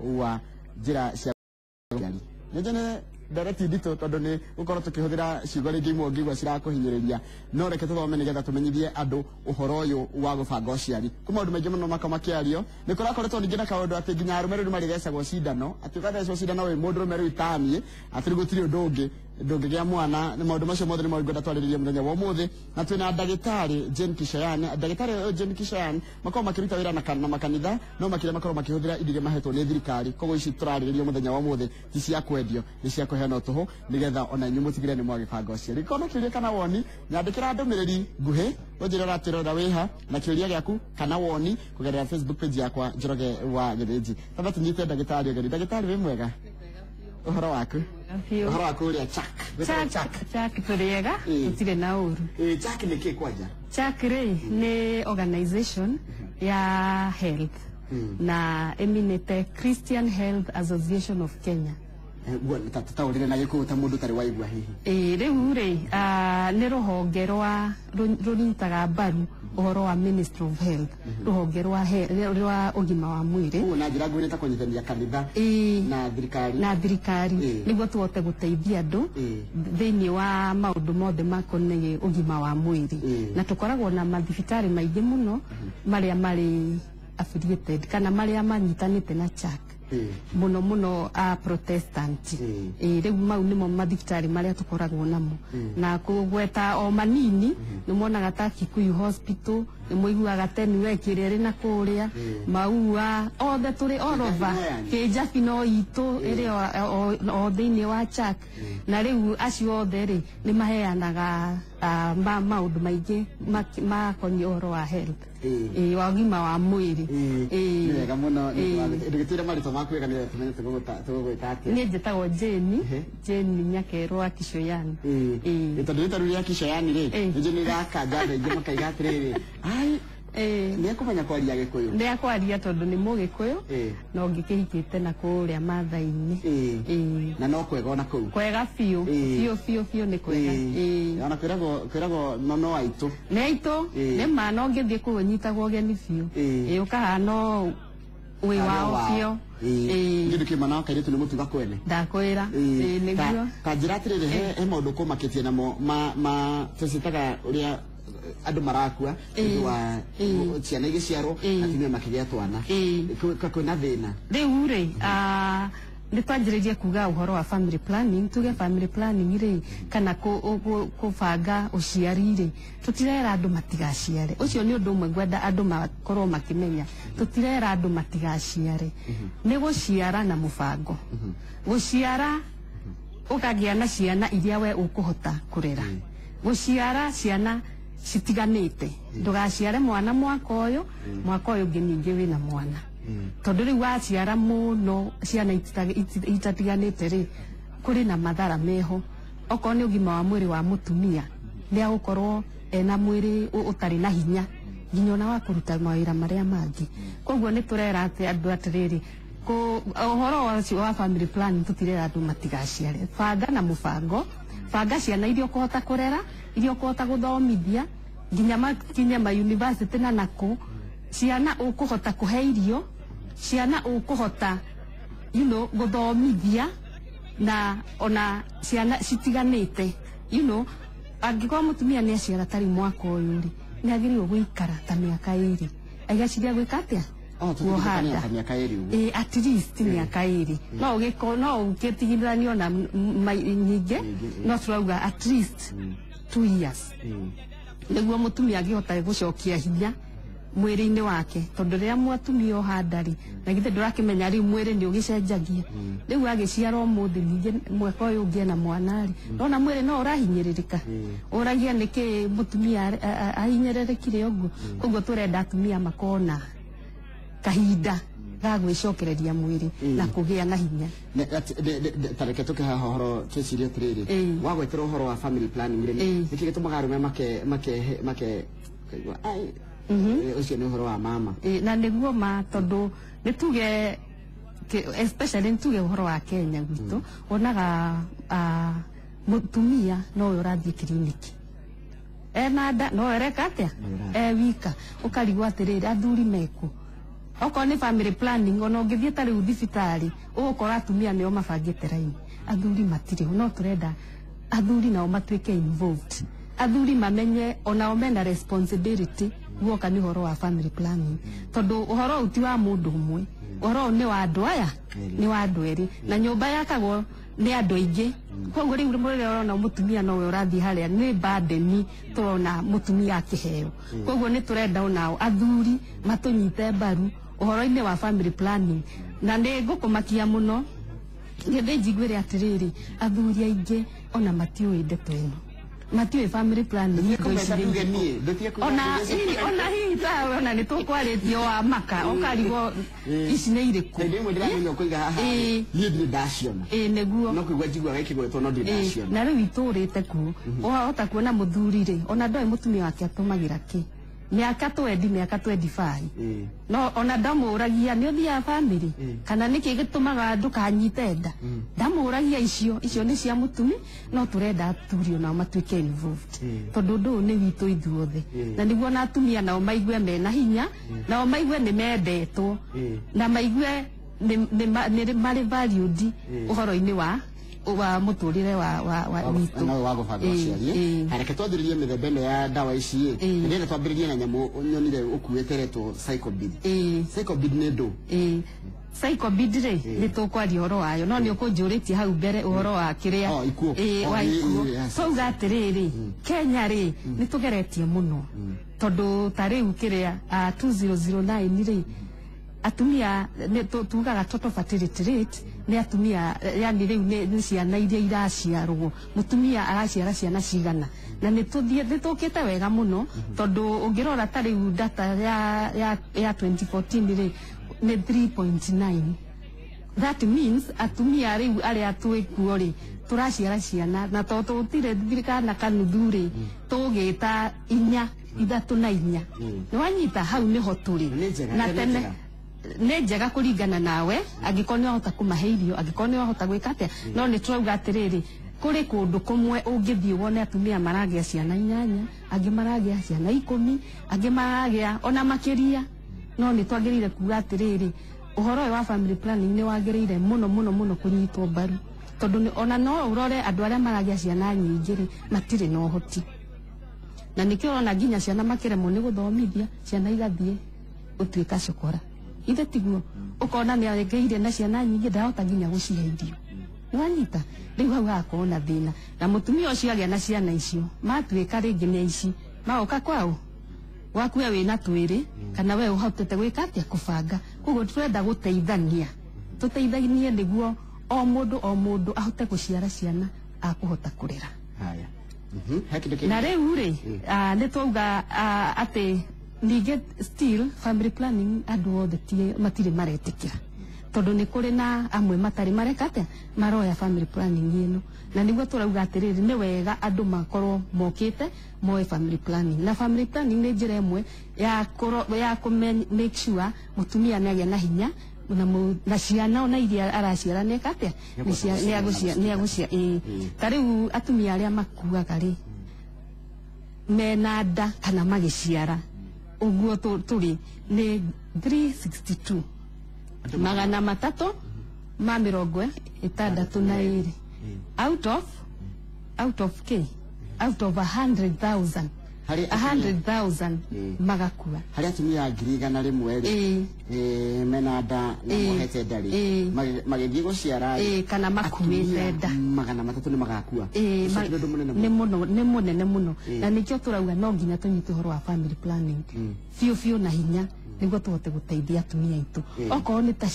wa njĩra cia nĩ ndereti nditũ tondũ nĩ gũkorwo tũkĩhũthĩra ciugo rĩngĩ imwe ũngĩigua cirakũhinyĩrĩria, no reke tũthome nĩgetha tũmenyithie andũ ũhoro ũyũ wa gũbanga ũciari. Kwĩ maũndũ maingĩ mũno makoragwo makĩario. Nĩ kũrakoretwo ningĩ na kaũndũ atĩ nginya arũme rĩu nĩ marĩthecagwo cindano, atĩ ũgathecwo cindano wĩ mũndũrũme rĩu taniĩ, atĩ rĩu gũtirĩ ũndũ ũngĩ ndũngĩgĩa mwana. Nĩ maũndũ macio mothe nĩ maũndũ ngwenda twarĩrĩrie mũthenya wa ũmũthĩ, na twĩna ndagĩtarĩ Jane Kishayan. Ndagĩtarĩ ũyũ Jane Kishayan makoragwo makĩruta wĩra na makanitha, no makĩria makoragwo makĩhũthĩra indo iria mahetwo nĩ thirikari. Koguo ici tũrarĩrĩria mũthenya wa ũmũthĩ ti cia kwendio, nĩ cia kũheanwo tũhũ nĩgetha ona inyuĩ mũtigĩrĩre nĩ mwagĩbanga ũciari. Korwo na kĩũria kana woni, nyandĩkĩra ndũmĩrĩri nguhĩ ũnjĩre ũratwĩrorera wĩha na kĩũria gĩaku kana woni kũgerera Facebook page yakwa Njoroge wa Gĩthĩnji. Tamba tũnyite ndagĩtarĩ ũgeni. Ndagĩtarĩ, wĩ mwega? Ũhoro waku? Ũhoro waku ũrĩa Chak? Wĩtagwo Chak? Chak tũrĩega, tũtirĩ na ũru. Chak nĩ kĩ kwanja? Chak rĩ nĩ organization ya health na ĩminĩte Christian Health Association of Kenya. Tũtaũrĩre na Gĩkũyũ ta mũndũ ũtarĩ waigua hihi. Ĩĩ, rĩu rĩ nĩ rũhonge rwa rũnyitaga mbaru ũhoro wa Ministry of Health, rũhonge rwa ũgima wa mwĩrĩ. Ũguo na njĩra nguhĩ nĩ ta kũnyitithania kanitha na thirikari. Na thirikari, nĩguo tũhote gũteithia andũ thĩinĩ wa maũndũ mothe makoniĩ ũgima wa mwĩrĩ. Na tũkoragwo na mathibitarĩ maingĩ mũno marĩa marĩ affiliated kana marĩa manyitanĩte na CHAK, mũno mũno a Protestant. Rĩu mau nĩmo mathibitarĩ marĩa tũkoragwo namo, na kũgweta o manini nĩ monaga ta Kikuyu Hospital, nĩ mũiguaga Tenwek ĩrĩa ĩrĩ na kũrĩa Maua, othe tũrĩ all over. No yanyu? Kĩnjabi no itũ ĩrĩ o thĩinĩ wa CHAK. Na rĩu acio othe rĩ nĩ maheanaga maũndũ maingĩ makoniĩ ũhoro wa health, wa ũgima wa mwĩrĩ. Nĩ wega mũno. Ndũgĩtwĩre marĩtwa maku wega nĩgetha tũmenye tũgũgwĩta atĩa. Niĩ njĩtagwo Jane, Jane Nyakerwa Kishoyani. Tondũ rĩtwa rĩu rĩa Kishoyani rĩ, nĩ nĩ rĩrakanja andũ aingĩ makaiga atĩrĩrĩ, ai, nĩ ekũmenya kwaria Gĩkũyũ? Nĩ akwaria tondũ nĩ Mũgĩkũyũ na ũngĩkĩhikĩte na kũrĩa Maathai-inĩ. Na no kwega ona kũu? Kwega biũ, biũ biũ biũ, nĩ kwega. Ona kwĩragwo no aitũ. Nĩ aitũ, nĩ ma, no ngĩthiĩ kũu ũnyitagwo ũgeni biũ. Ũkahana wĩ wao biũ. Kĩndũ kĩ mwana wa kairĩtu nĩ mũtuga kwene. Ndakwĩra. Ĩĩ, nĩguo. Ta njĩra atĩrĩrĩ, he maũndũ kũmakĩtie namo ma tũcitaga ũrĩa andũ marakua nĩ ũndũ wa ciana igĩciarwo, atumia makĩgĩa twana. Kwĩna thĩna. Rĩu rĩ nĩ twanjĩrĩrie kuga ũhoro wa family planning. Tuge family planning rĩ, kana kũbanga ũciari rĩ, tũtirera andũ matigaciare. Ũcio nĩ ũndũ ũmwe ngwenda andũ makorwo makĩmenya. Tũtirera andũ matigaciare, nĩ gũciara na mũbango, gũciara ũkagĩa na ciana iria we ũkũhota kũrera, gũciara ciana citiganĩte. Ndũgaciare mwana mwaka ũyũ, mwaka ũyũ ũngĩ ningĩ wĩna mwana, tondũ rĩu waciara mũno ciana itatiganĩte rĩ, kũrĩ na mathara meho. Okorwo nĩ ũgima wa mwĩrĩ wa mũtumia, nĩ agũkorwo ena mwĩrĩ ũtarĩ na hinya nginya ona wa kũruta mawĩra marĩa mangĩ. Koguo nĩ tũrera atĩ andũ atĩrĩrĩ, ũhoro ũcio wa family planning, tũtirera andũ matigaciare. Banga na mũbango, banga ciana iria ũkũhota kũrera, iria ũkũhota gũthomithia nginya makinye ma university na nakũ, ciana ũkũhota kũhe irio, ciana ũkũhota gũthomithia, na ona ciana citiganĩte. Angĩkorwo mũtumia nĩ aciara tarĩ mwaka ũyũ rĩ, nĩ agĩrĩirwo gũikara ta mĩaka 2 agĩciria gwĩka atĩa? Oh, Kuoha tũtigithũkania nda. ta mĩaka 2 ũguo. Ĩĩ, at least mĩaka 2. No ũgĩko no ũgĩtigithũranio na nyingĩ, no tũrauga at least 2 years nĩguo mũtumia angĩhota gũcokia hinya mwĩrĩ-inĩ wake, tondũ rĩrĩa mwatumia oha nda rĩ, na githĩ ndũrakĩmenya rĩu mwĩrĩ nĩ ũgĩcenjagia. Rĩu agĩciara ũmũthĩ, ningĩ mwaka ũyũ ũngĩ ena mwana rĩ, ndona mwĩrĩ no ũrahinyĩrĩrĩka. Ũragia nĩkĩ mũtumia ahinyĩrĩrĩkire ũguo? Koguo tũrenda atumia makona kahinda ga gwĩcokereria mwĩrĩ na kũgĩa na hinya. Ta reke tũke haha ũhoro twĩcirie atĩrĩrĩ, wagwetera ũhoro wa family planning rĩ, nĩkĩ gĩtũmaga arũme make make make kaigua ai, ũcio nĩ ũhoro wa mama? Ĩĩ, na nĩguo ma, tondũ nĩ tuge especially nĩ tuge ũhoro wa Kenya gwitũ, wonaga mũtumia nowe ũrathiĩ kiriniki ena nda, no ereka atĩa e wika, ũkarigwo atĩrĩrĩ, athuri meku? Okorwo nĩ family planning, ona ũngĩthiĩ ta rĩu thibitarĩ ũgũkora atumia nĩo mabangĩte raini, athuri matirĩ ho. No tũrenda athuri nao matuĩke involved, athuri mamenye onao mena responsibility guoka nĩ ũhoro wa family planning, tondũ ũhoro ũyũ ti wa mũndũ ũmwe, ũhoro ũyũ nĩ wa andũ aya, nĩ wa andũ erĩ, na nyũmba yakagwo nĩ andũ aingĩ. Koguo rĩu rĩrĩa ũrona mũtumia nowe ũrathiĩ harĩa, nĩ burden tũrona mũtumia akĩheo. Koguo nĩ tũrenda onao athuri matũnyite mbaru ũhoro-inĩ wa family planning. Na nĩ ngũkũmakia mũno ngĩthĩ njiguĩre atĩrĩrĩ, athuri aingĩ ona matiũĩ ndeto ĩno, matiũĩ family planning. Ona ona hihi tawe ona nĩ tũkwarĩtio wa maka ũkarigwo ici nĩ irĩkũ. Hĩndĩ ĩmwe ndĩramenya ũkũiga haha, niĩ ndirĩ ndaciona. Ĩĩ nĩguo. No kũigua njiguaga ikĩgwetwo, no ndirĩ ndaciona. Na rĩu itũrĩte kuo wahota kuona mũthuri rĩ, ona ndoĩ mũtumia wake atũmagĩra kĩ mĩaka 20, mĩaka 25, no ona ndamũragia nĩ ũthiaga family kana nĩkĩ gĩtũmaga ndũkanyite nda, ndamũragia icio nĩ cia mũtumi. No tũrenda athuri onao matuĩke involved, tondũ ũndũ ũyũ nĩ witũ ithuothe, na nĩguo na atumia nao maigue mena hinya, nao maigue nĩ mendetwo, na maigue nĩ marĩ valued ũhoro-inĩ wa mũtũrĩre wa witũ wa gũbanga ũciari. Reke twambĩrĩrie mĩthemba ĩno ya ndawa ici ĩ, ndĩrenda twambĩrĩrie na nyamũ nyonire ũkuĩte ĩretwo Cyclobid. Cyclobid nĩ ndũ? Cyclobid rĩ, nĩ tũkwaria ũhoro wayo, no nĩ ũkũnjũrĩtie hau mbere ũhoro wa kĩrĩa wa ikuũ. Twauga atĩrĩrĩ, Kenya rĩ nĩ tũgeretie mũno, tondũ ta rĩu kĩrĩa 2009 rĩ, atumia tugaga total fertility rate nĩ atumia, yani rĩu nĩ ciana iria iraciarwo, mũtumia araciara ciana cigana, na nĩ tũkĩte wega mũno, tondũ ũngĩrora ta rĩu data ya 2014 rĩ nĩ 3.9. That means atumia rĩu arĩa twĩkuo rĩ tũraciara ciana, na tondũ tũtirĩ kana kanuthu rĩ tũgĩta 4, 3 na 4. Nĩ wanyita hau nĩho tũrĩ. Na tene nĩ njega kũringana nawe, angĩkorwo nĩ wahota kũmahe irio, angĩkorwo nĩ wahota gwĩka atĩa. No nĩ tũrauga atĩrĩrĩ, kũrĩ kũndũ kũmwe ũngĩthiĩ wone atumia maragĩa ciana 8, angĩ maragĩa ciana 10, angĩ maragĩa ona makĩria. No nĩ twagĩrĩire kuga atĩrĩrĩ, ũhoro ũyũ wa family planning nĩ wagĩrĩire mũno mũno mũno kũnyitwo mbaru, tondũ ona no ũrore andũ arĩa maragĩa ciana nyingĩ rĩ matirĩ na ũhoti, na nĩkĩo ũrona nginya ciana makĩremwo nĩ gũthomithia, ciana igathiĩ gũtuĩka cokora. Ithe tiguo ũkona nĩ aregeire na ciana nyingĩ, ndahota nginya gũcihe irio. Nĩwanyita rĩu hau hagakorwo na thĩna, na mũtumia ũcio agĩa na ciana icio matuĩka rĩngĩ nĩ aici, magoka kwao gwaku we wĩna twĩrĩ, kana we ũhotete gwĩka atĩa kũbanga. Koguo tũrenda gũteithania, tũteithanie nĩguo o mũndũ ahote gũciara ciana akũhota kũrera. Haya. Na rĩu rĩ nĩ twauga atĩ ningĩ still family planning andũ othe matirĩ maretĩkĩra, tondũ nĩ kũrĩ na amwe matarĩ mareka atĩa maroya family planning ĩno, na nĩguo tũrauga atĩrĩrĩ, nĩ wega andũ makorwo mokĩte moe family planning. Na family planning nĩ njĩra ĩmwe ya kũ make sure mũtumia nĩ agĩa na hinya, na ciana ona iria araciara nĩ eka atĩa nĩ agũcia. Ta rĩu atumia arĩa makuaga rĩ mena nda kana magĩciara ũguo tũrĩ nĩ 362, 362 out of k out of 100,000, 100,000 magakua. Harĩ atumia 100,000 rĩ mena nda na mohete nda rĩ magĩthiĩ gũciara kana makuĩte nda, 300 nĩ magakua. Nĩ mũnene mũno, na nĩkĩo tũrauga no nginya tũnyite ũhoro wa family planning biũ biũ na hinya, nĩguo tũhote gũteithia atumia aitũ. Okorwo nĩ ta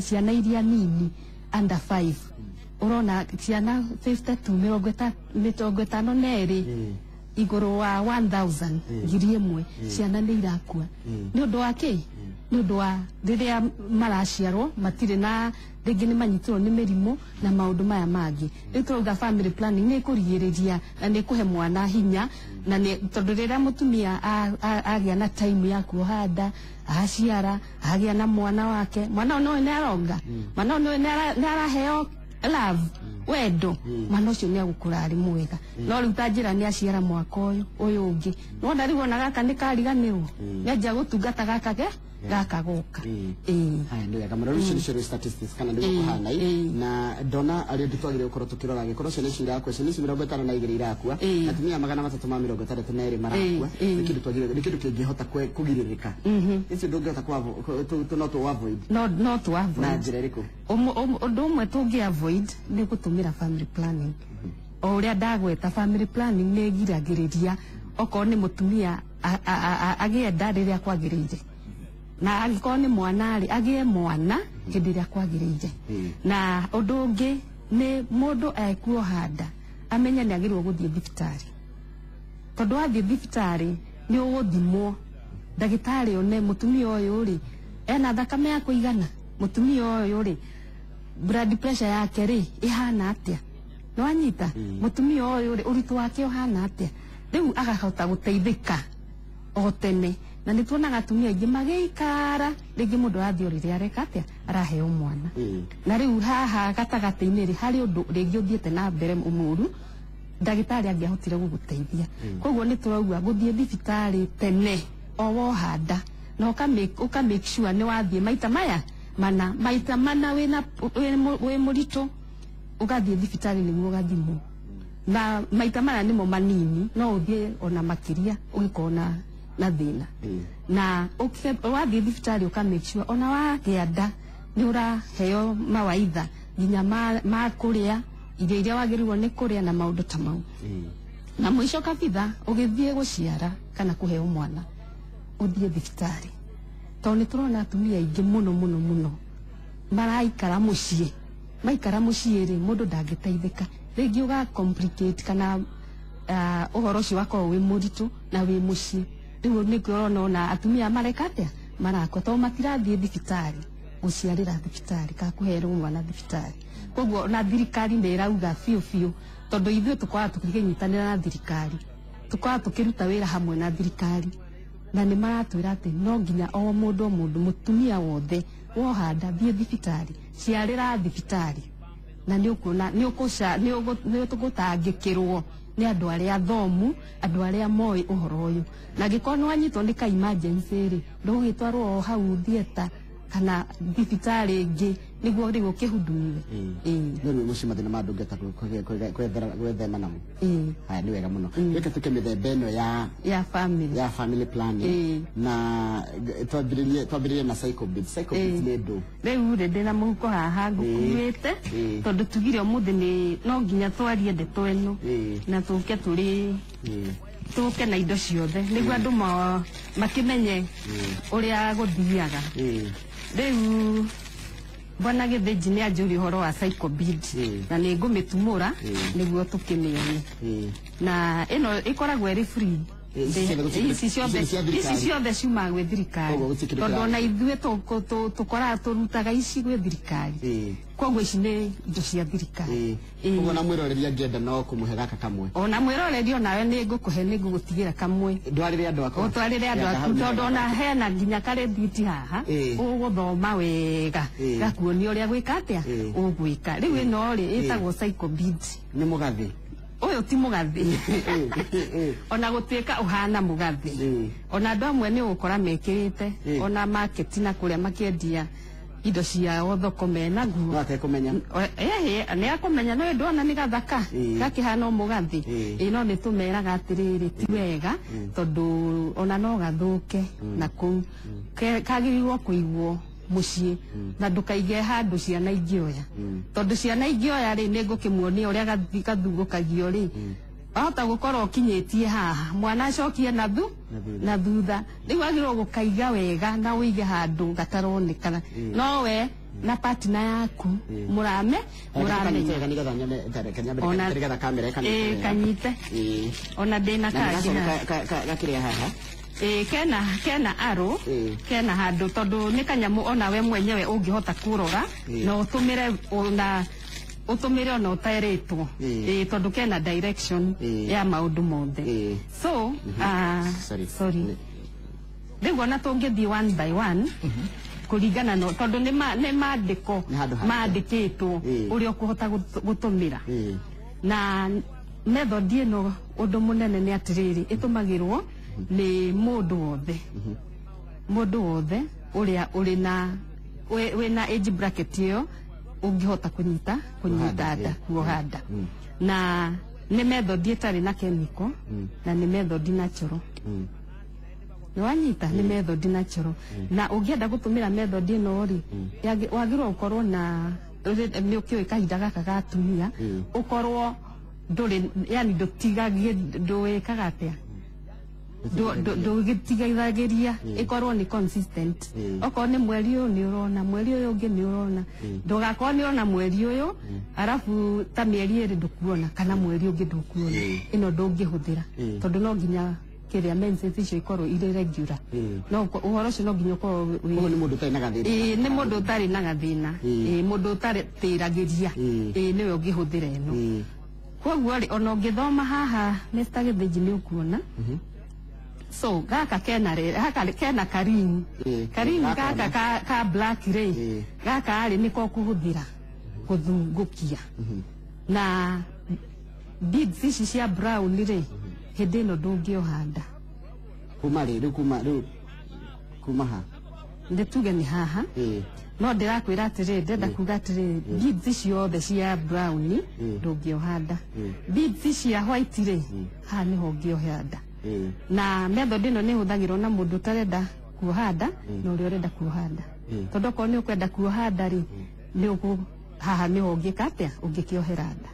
ciana iria nini under 5, ũrona ciana 52, 52 igũrũ wa 1000, 1,000 ciana nĩ irakua. Nĩ ũndũ wa kĩ? Nĩ ũndũ wa rĩrĩa maraciarwo matirĩ na rĩngĩ nĩ manyitirwo nĩ mĩrimũ na maũndũ maya mangĩ. Rĩu tũrauga family planning nĩ ĩkũrigĩrĩria na nĩ ĩkũhe mwana hinya, na nĩ tondũ rĩrĩa mũtumia agĩa na time ya kuoha nda, aciara, agĩa na mwana wake, mwana ũyũ nĩ aronga, mwana ũyũ nĩ araheo love, wendo, mwana ũcio nĩ agũkũra arĩ mwega. No rĩu ta njĩra nĩ aciara mwaka ũyũ ũngĩ, nĩwona rĩu ona gaka nĩ kariganĩrwo, nĩ anjia gũtungata gaka ke Gaka goka. Ĩĩ. Haya, nĩ wega mũno. Rĩu icio nĩcio rĩu statistics kana nĩguo kũhana na ndona arĩ ũndũ twagĩrĩirwo gũkorwo tũkĩrora angĩkorwo ciana ici irakua, ciana ici 52 irakua, atumia 362 marakua, nĩ kĩndũ twagĩrĩirwo, nĩ kĩndũ kĩngĩhota kũgirĩrĩka. Icio ndũngĩhota no tũ avoid? No tũ Na avoid. Njĩra ĩrĩkũ? Ũndũ ũmwe tũngĩ avoid nĩ gũtũmĩra family planning. O ũrĩa ndagweta, family planning nĩ ĩgiragĩrĩria okorwo nĩ mũtumia agĩe nda rĩrĩa kwagĩrĩire, na angĩkorwo nĩ mwana rĩ, agĩe mwana hĩndĩ ĩrĩa kwagĩrĩire. Na ũndũ ũngĩ nĩ mũndũ ekuoha nda amenye nĩ agĩrĩirwo gũthiĩ thibitarĩ, tondũ wathiĩ thibitarĩ nĩ ũgũthimwo, ndagĩtarĩ one mũtumia ũyũ rĩ ena thakame ya kũigana, mũtumia ũyũ rĩ blood pressure yake rĩ ĩhana atĩa, nĩwanyita, mũtumia ũyũ rĩ ũritũ wake ũhana atĩa. Rĩu agahota gũteithĩka o tene. Na nĩ tuonaga atumia aingĩ magĩikara, rĩngĩ mũndũ arathiĩ o rĩrĩa areka atĩa, araheo mwana. Na rĩu haha gatagatĩ-inĩ rĩ, harĩ ũndũ rĩngĩ ũthiĩte na mbere mũru, ndagĩtarĩ angĩahotire gũgũteithia. Koguo nĩ tũrauga gũthiĩ thibitarĩ tene o woha nda, na ũka make sure nĩ wathiĩ maita maya mana, maita mana wĩna wĩ mũritũ, ũgathiĩ thibitarĩ nĩguo ũgathimwo. Na maita maya nĩmo manini, no ũthiĩ ona makĩria ũngĩkorwo na thĩna. Na wathiĩ thibitarĩ ũka make sure ona wagĩa nda nĩ ũraheo mawaitha nginya ma kũrĩa irio iria wagĩrĩirwo nĩ kũrĩa na maũndũ ta mau. Na mũico kabitha, ũgĩthiĩ gũciara kana kũheo mwana, ũthiĩ thibitarĩ, tondũ nĩ tũrona atumia aingĩ mũno mũno mũno maraikara mũciĩ. Maikara mũciĩ rĩ, mũndũ ndangĩteithĩka, rĩngĩ ũga complicate kana ũhoro ũcio wakorwo wĩ mũritũ na wĩ mũciĩ. Rĩu nĩkĩo ũrona ona atumia mareka atĩa, marakua, tondũ matirathiĩ thibitarĩ gũciarĩra thibitarĩ kana kũherwo mwana thibitarĩ. Koguo na thirikari nĩ ĩrauga biũ biũ, tondũ ithuĩ tũkoragwo tũkĩnyitanĩra na thirikari, tũkoragwo tũkĩruta wĩra hamwe na thirikari, na nĩ maratwĩra atĩ no nginya o mũndũ, o mũndũ, mũtumia wothe woha nda, thiĩ thibitarĩ, ciarĩra thibitarĩ, na nĩ ũkuona nĩ ũgũtangĩkĩrwo nĩ andũ arĩa athomu, andũ arĩa moĩ ũhoro ũyũ. Na angĩkorwo nĩ wanyitwo nĩ ka emergency rĩ, ndũgũgĩtwarwo o hau theatre kana thibitarĩ ĩngĩ nĩguo rĩu ũkĩhudumiwe. Ĩĩ. No rĩu mũciĩ mathĩna ma ndũngĩhota gwĩthema namo. Ĩĩ. Haya, nĩ wega mũno. Reke tuke mĩthemba ĩno ya ya family ya family planning. Na twambĩrĩrie na cycle beat. Cycle beat nĩ ndũ? Rĩu rĩ, ndĩna mũhuko haha ngũkuĩte, tondũ tugire ũmũthĩ nĩ no nginya twarie ndeto ĩno na tũke tũrĩ tũke na indo ciothe nĩguo andũ makĩmenye ũrĩa gũthiaga. Rĩu bwana Gĩthĩnji nĩ anjũria ũhoro wa cycle bead, na nĩ ngũmĩtumũra nĩguo tũkĩmĩone. Na ĩno ĩkoragwo ĩrĩ free. Ici ciothe Ici ciothe ici cia thirikari. Ici ciothe ciumaga gwĩ thirikari, Koguo gũtirĩ kĩndũ tondũ ona ithuĩ tũkoraga tũrutaga ici gwĩ thirikari. Koguo ici nĩ indo cia thirikari. Koguo na mwĩroreri angĩenda no kũmũhe gaka kamwe? Ona mwĩroreri onawe nĩ ngũkũhe, nĩ ngũgũtigĩra kamwe. Ndwarĩre andũ akwa. Ũtwarĩre andũ Ya, aku, hau nĩ tondũ wega. ona hena nginya karĩthiti haha ũgũthoma wega, gakuonia ũrĩa gwĩka atĩa, ũgwĩka. Rĩu ĩno rĩ, ĩtagwo cycle bead. Nĩ mũgathĩ? Ũyũ ti mũgathĩ, ona gũtuĩka ũhana mũgathĩ. Ona andũ amwe nĩ ũgũkora mekĩrĩte ona market na kũrĩa makĩendia indo ciao thoko menaguo. No atekũmenya. Ehe, nĩ akũmenya, no ndona nĩ gathaka, gakĩhana o mũgathĩ. Ĩ, no nĩ tũmeraga atĩrĩrĩ, ti wega, tondũ ona no gathũke na kũu. Kagĩrĩirwo kũigwo mũciĩ na ndũkaige handũ ciana ingĩoya, tondũ ciana ingĩoya rĩ, nĩ ngũkĩmuonia ũrĩa gathugũkagio rĩ, wahota gũkorwo ũkinyĩtie haha, mwana acokie na thu Na na thutha. Rĩu wagĩrĩirwo gũkaiga wega na ũige handũ gataronekana, no we na partner yaku mũrame Kanyite mũramenya. wega nĩgetha nyone kanyambe nĩgetha kamera ĩkanyite wega. Kanyite. Ona ndĩna Na kangĩ nĩgacoka haha. Gakĩrĩa haha. Ĩĩ, kena arrow, kena handũ, tondũ nĩ kanyamũ ona we mwenyewe ũngĩhota kũrora na ũtũmĩre, ona ũtũmĩre ona ũterĩtwo. Ĩĩ, tondũ kena direction ya maũndũ mothe. So Sorry. Sorry. Rĩu ona tũngĩthiĩ one by one kũringana no tondũ nĩ mandĩko Nĩ handũ handĩke. mandĩkĩtwo ũrĩa ũkũhota gũtũmĩra. Na method ĩno, ũndũ mũnene nĩ atĩrĩrĩ, ĩtũmagĩrwo nĩ mũndũ wothe, mũndũ wothe. ũrĩa ũrĩ na wĩna age bracket ĩyo ũngĩhota kũnyita nda, kuoha nda. Na nĩ method ĩtarĩ na chemical na nĩ method natural. Nĩ wanyita, nĩ method natural. Na ũngĩenda gũtũmĩra method ĩno rĩ, wagĩrĩirwo gũkorwo na nĩ ũkĩũĩ kahinda gaka ga atumia, ũkorwo ndũrĩ, yani ndũtigagie, ndũĩkaga atĩa, ndũgĩtigithagĩria, ĩkorwo nĩ consistent. Okorwo nĩ mweri ũyũ nĩ ũrona, mweri ũyũ ũngĩ nĩ ũrona, ndũgakorwo nĩ ũrona mweri ũyũ arabu ta mĩeri ĩrĩ ndũkuona, kana mweri ũngĩ ndũkuona, ĩno ndũngĩhũthĩra, tondũ no nginya kĩrĩa menses icio ikorwo irĩ regular. No ũhoro ũcio no nginya ũkorwo Ũguo nĩ mũndũ ũtarĩ na gathĩna. Ĩĩ, nĩ mũndũ ũtarĩ na gathĩna. Ĩĩ, mũndũ ũtarĩ tĩragĩria. Ĩĩ, nĩwe ũngĩhũthĩra ĩno. Koguo rĩ, ona ũngĩthoma haha Mr. Gĩthĩnji nĩ ũkuona. So gaka kena rĩ, gaka kena karing. Karing gaka ka black rĩ, gaka rĩ nĩko kũhũthĩra gũthungũkia. Na beads ici cia brown rĩ, hĩndĩ ĩno ndũngĩoha nda. Kuma rĩ, rĩu kuma rĩu kuma ha? Nĩ tuge nĩ haha. No ndĩrakwĩra atĩrĩrĩ, ndĩrenda kuga atĩrĩrĩ, beads ciothe cia brown ndũngĩoha nda. Beads cia white rĩ, haha nĩho ũngĩoha nda. Na method ĩno nĩ ĩhũthagĩrwo na mũndũ ũtarenda kuoha nda na ũrĩa ũrenda kuoha nda. Tondũ okorwo nĩ ũkwenda kuoha nda rĩ, nĩ ũkũ haha nĩho ũngĩka atĩa, ũngĩkĩohera nda.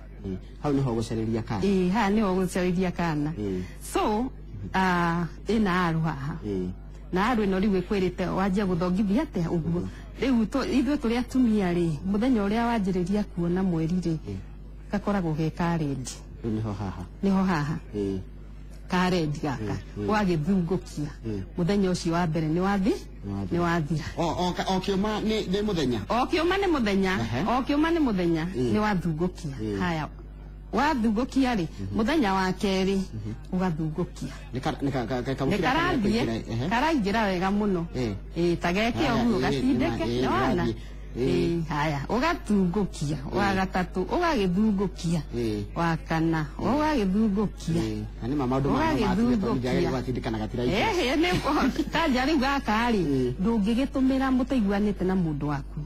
Hau nĩho ũgũcarĩria kana. Ĩĩ, haha nĩho ũgũcarĩria kana. So ĩna aru haha. Na aru ĩno rĩu ĩkwĩrĩte wanjia gũthongithia atĩa ũguo. Rĩu ithuĩ tũrĩ atumia rĩ, mũthenya ũrĩa wanjĩrĩria kuona mweri rĩ, gakoragwo ge ka red. Rĩu nĩho haha. Nĩho haha. Ka red gaka wagĩthungũkia mũthenya ũcio wa mbere nĩ wathi, nĩ wathira. O kĩũma nĩ mũthenya. O kĩũma nĩ mũthenya. O kĩũma nĩ mũthenya nĩ wathungũkia. Haya, wathungũkia rĩ, mũthenya wa kerĩ ũgathungũkia. Nĩ karathiĩ, karaingĩra wega mũno. Ĩĩ, ta geke ũguo gatindĩke, nĩ wona? Ĩĩ, haya, ũgathungũkia. Wa gatatũ ũgagĩthungũkia. Wa kana ũgagĩthungũkia. Na nĩ maũndũ ma matindĩkana gatiraingĩra. Ĩĩ, nĩ kanja rĩu gaka rĩ, ndũngĩgĩtũmĩra mũtaiguanĩte na mũndũ waku.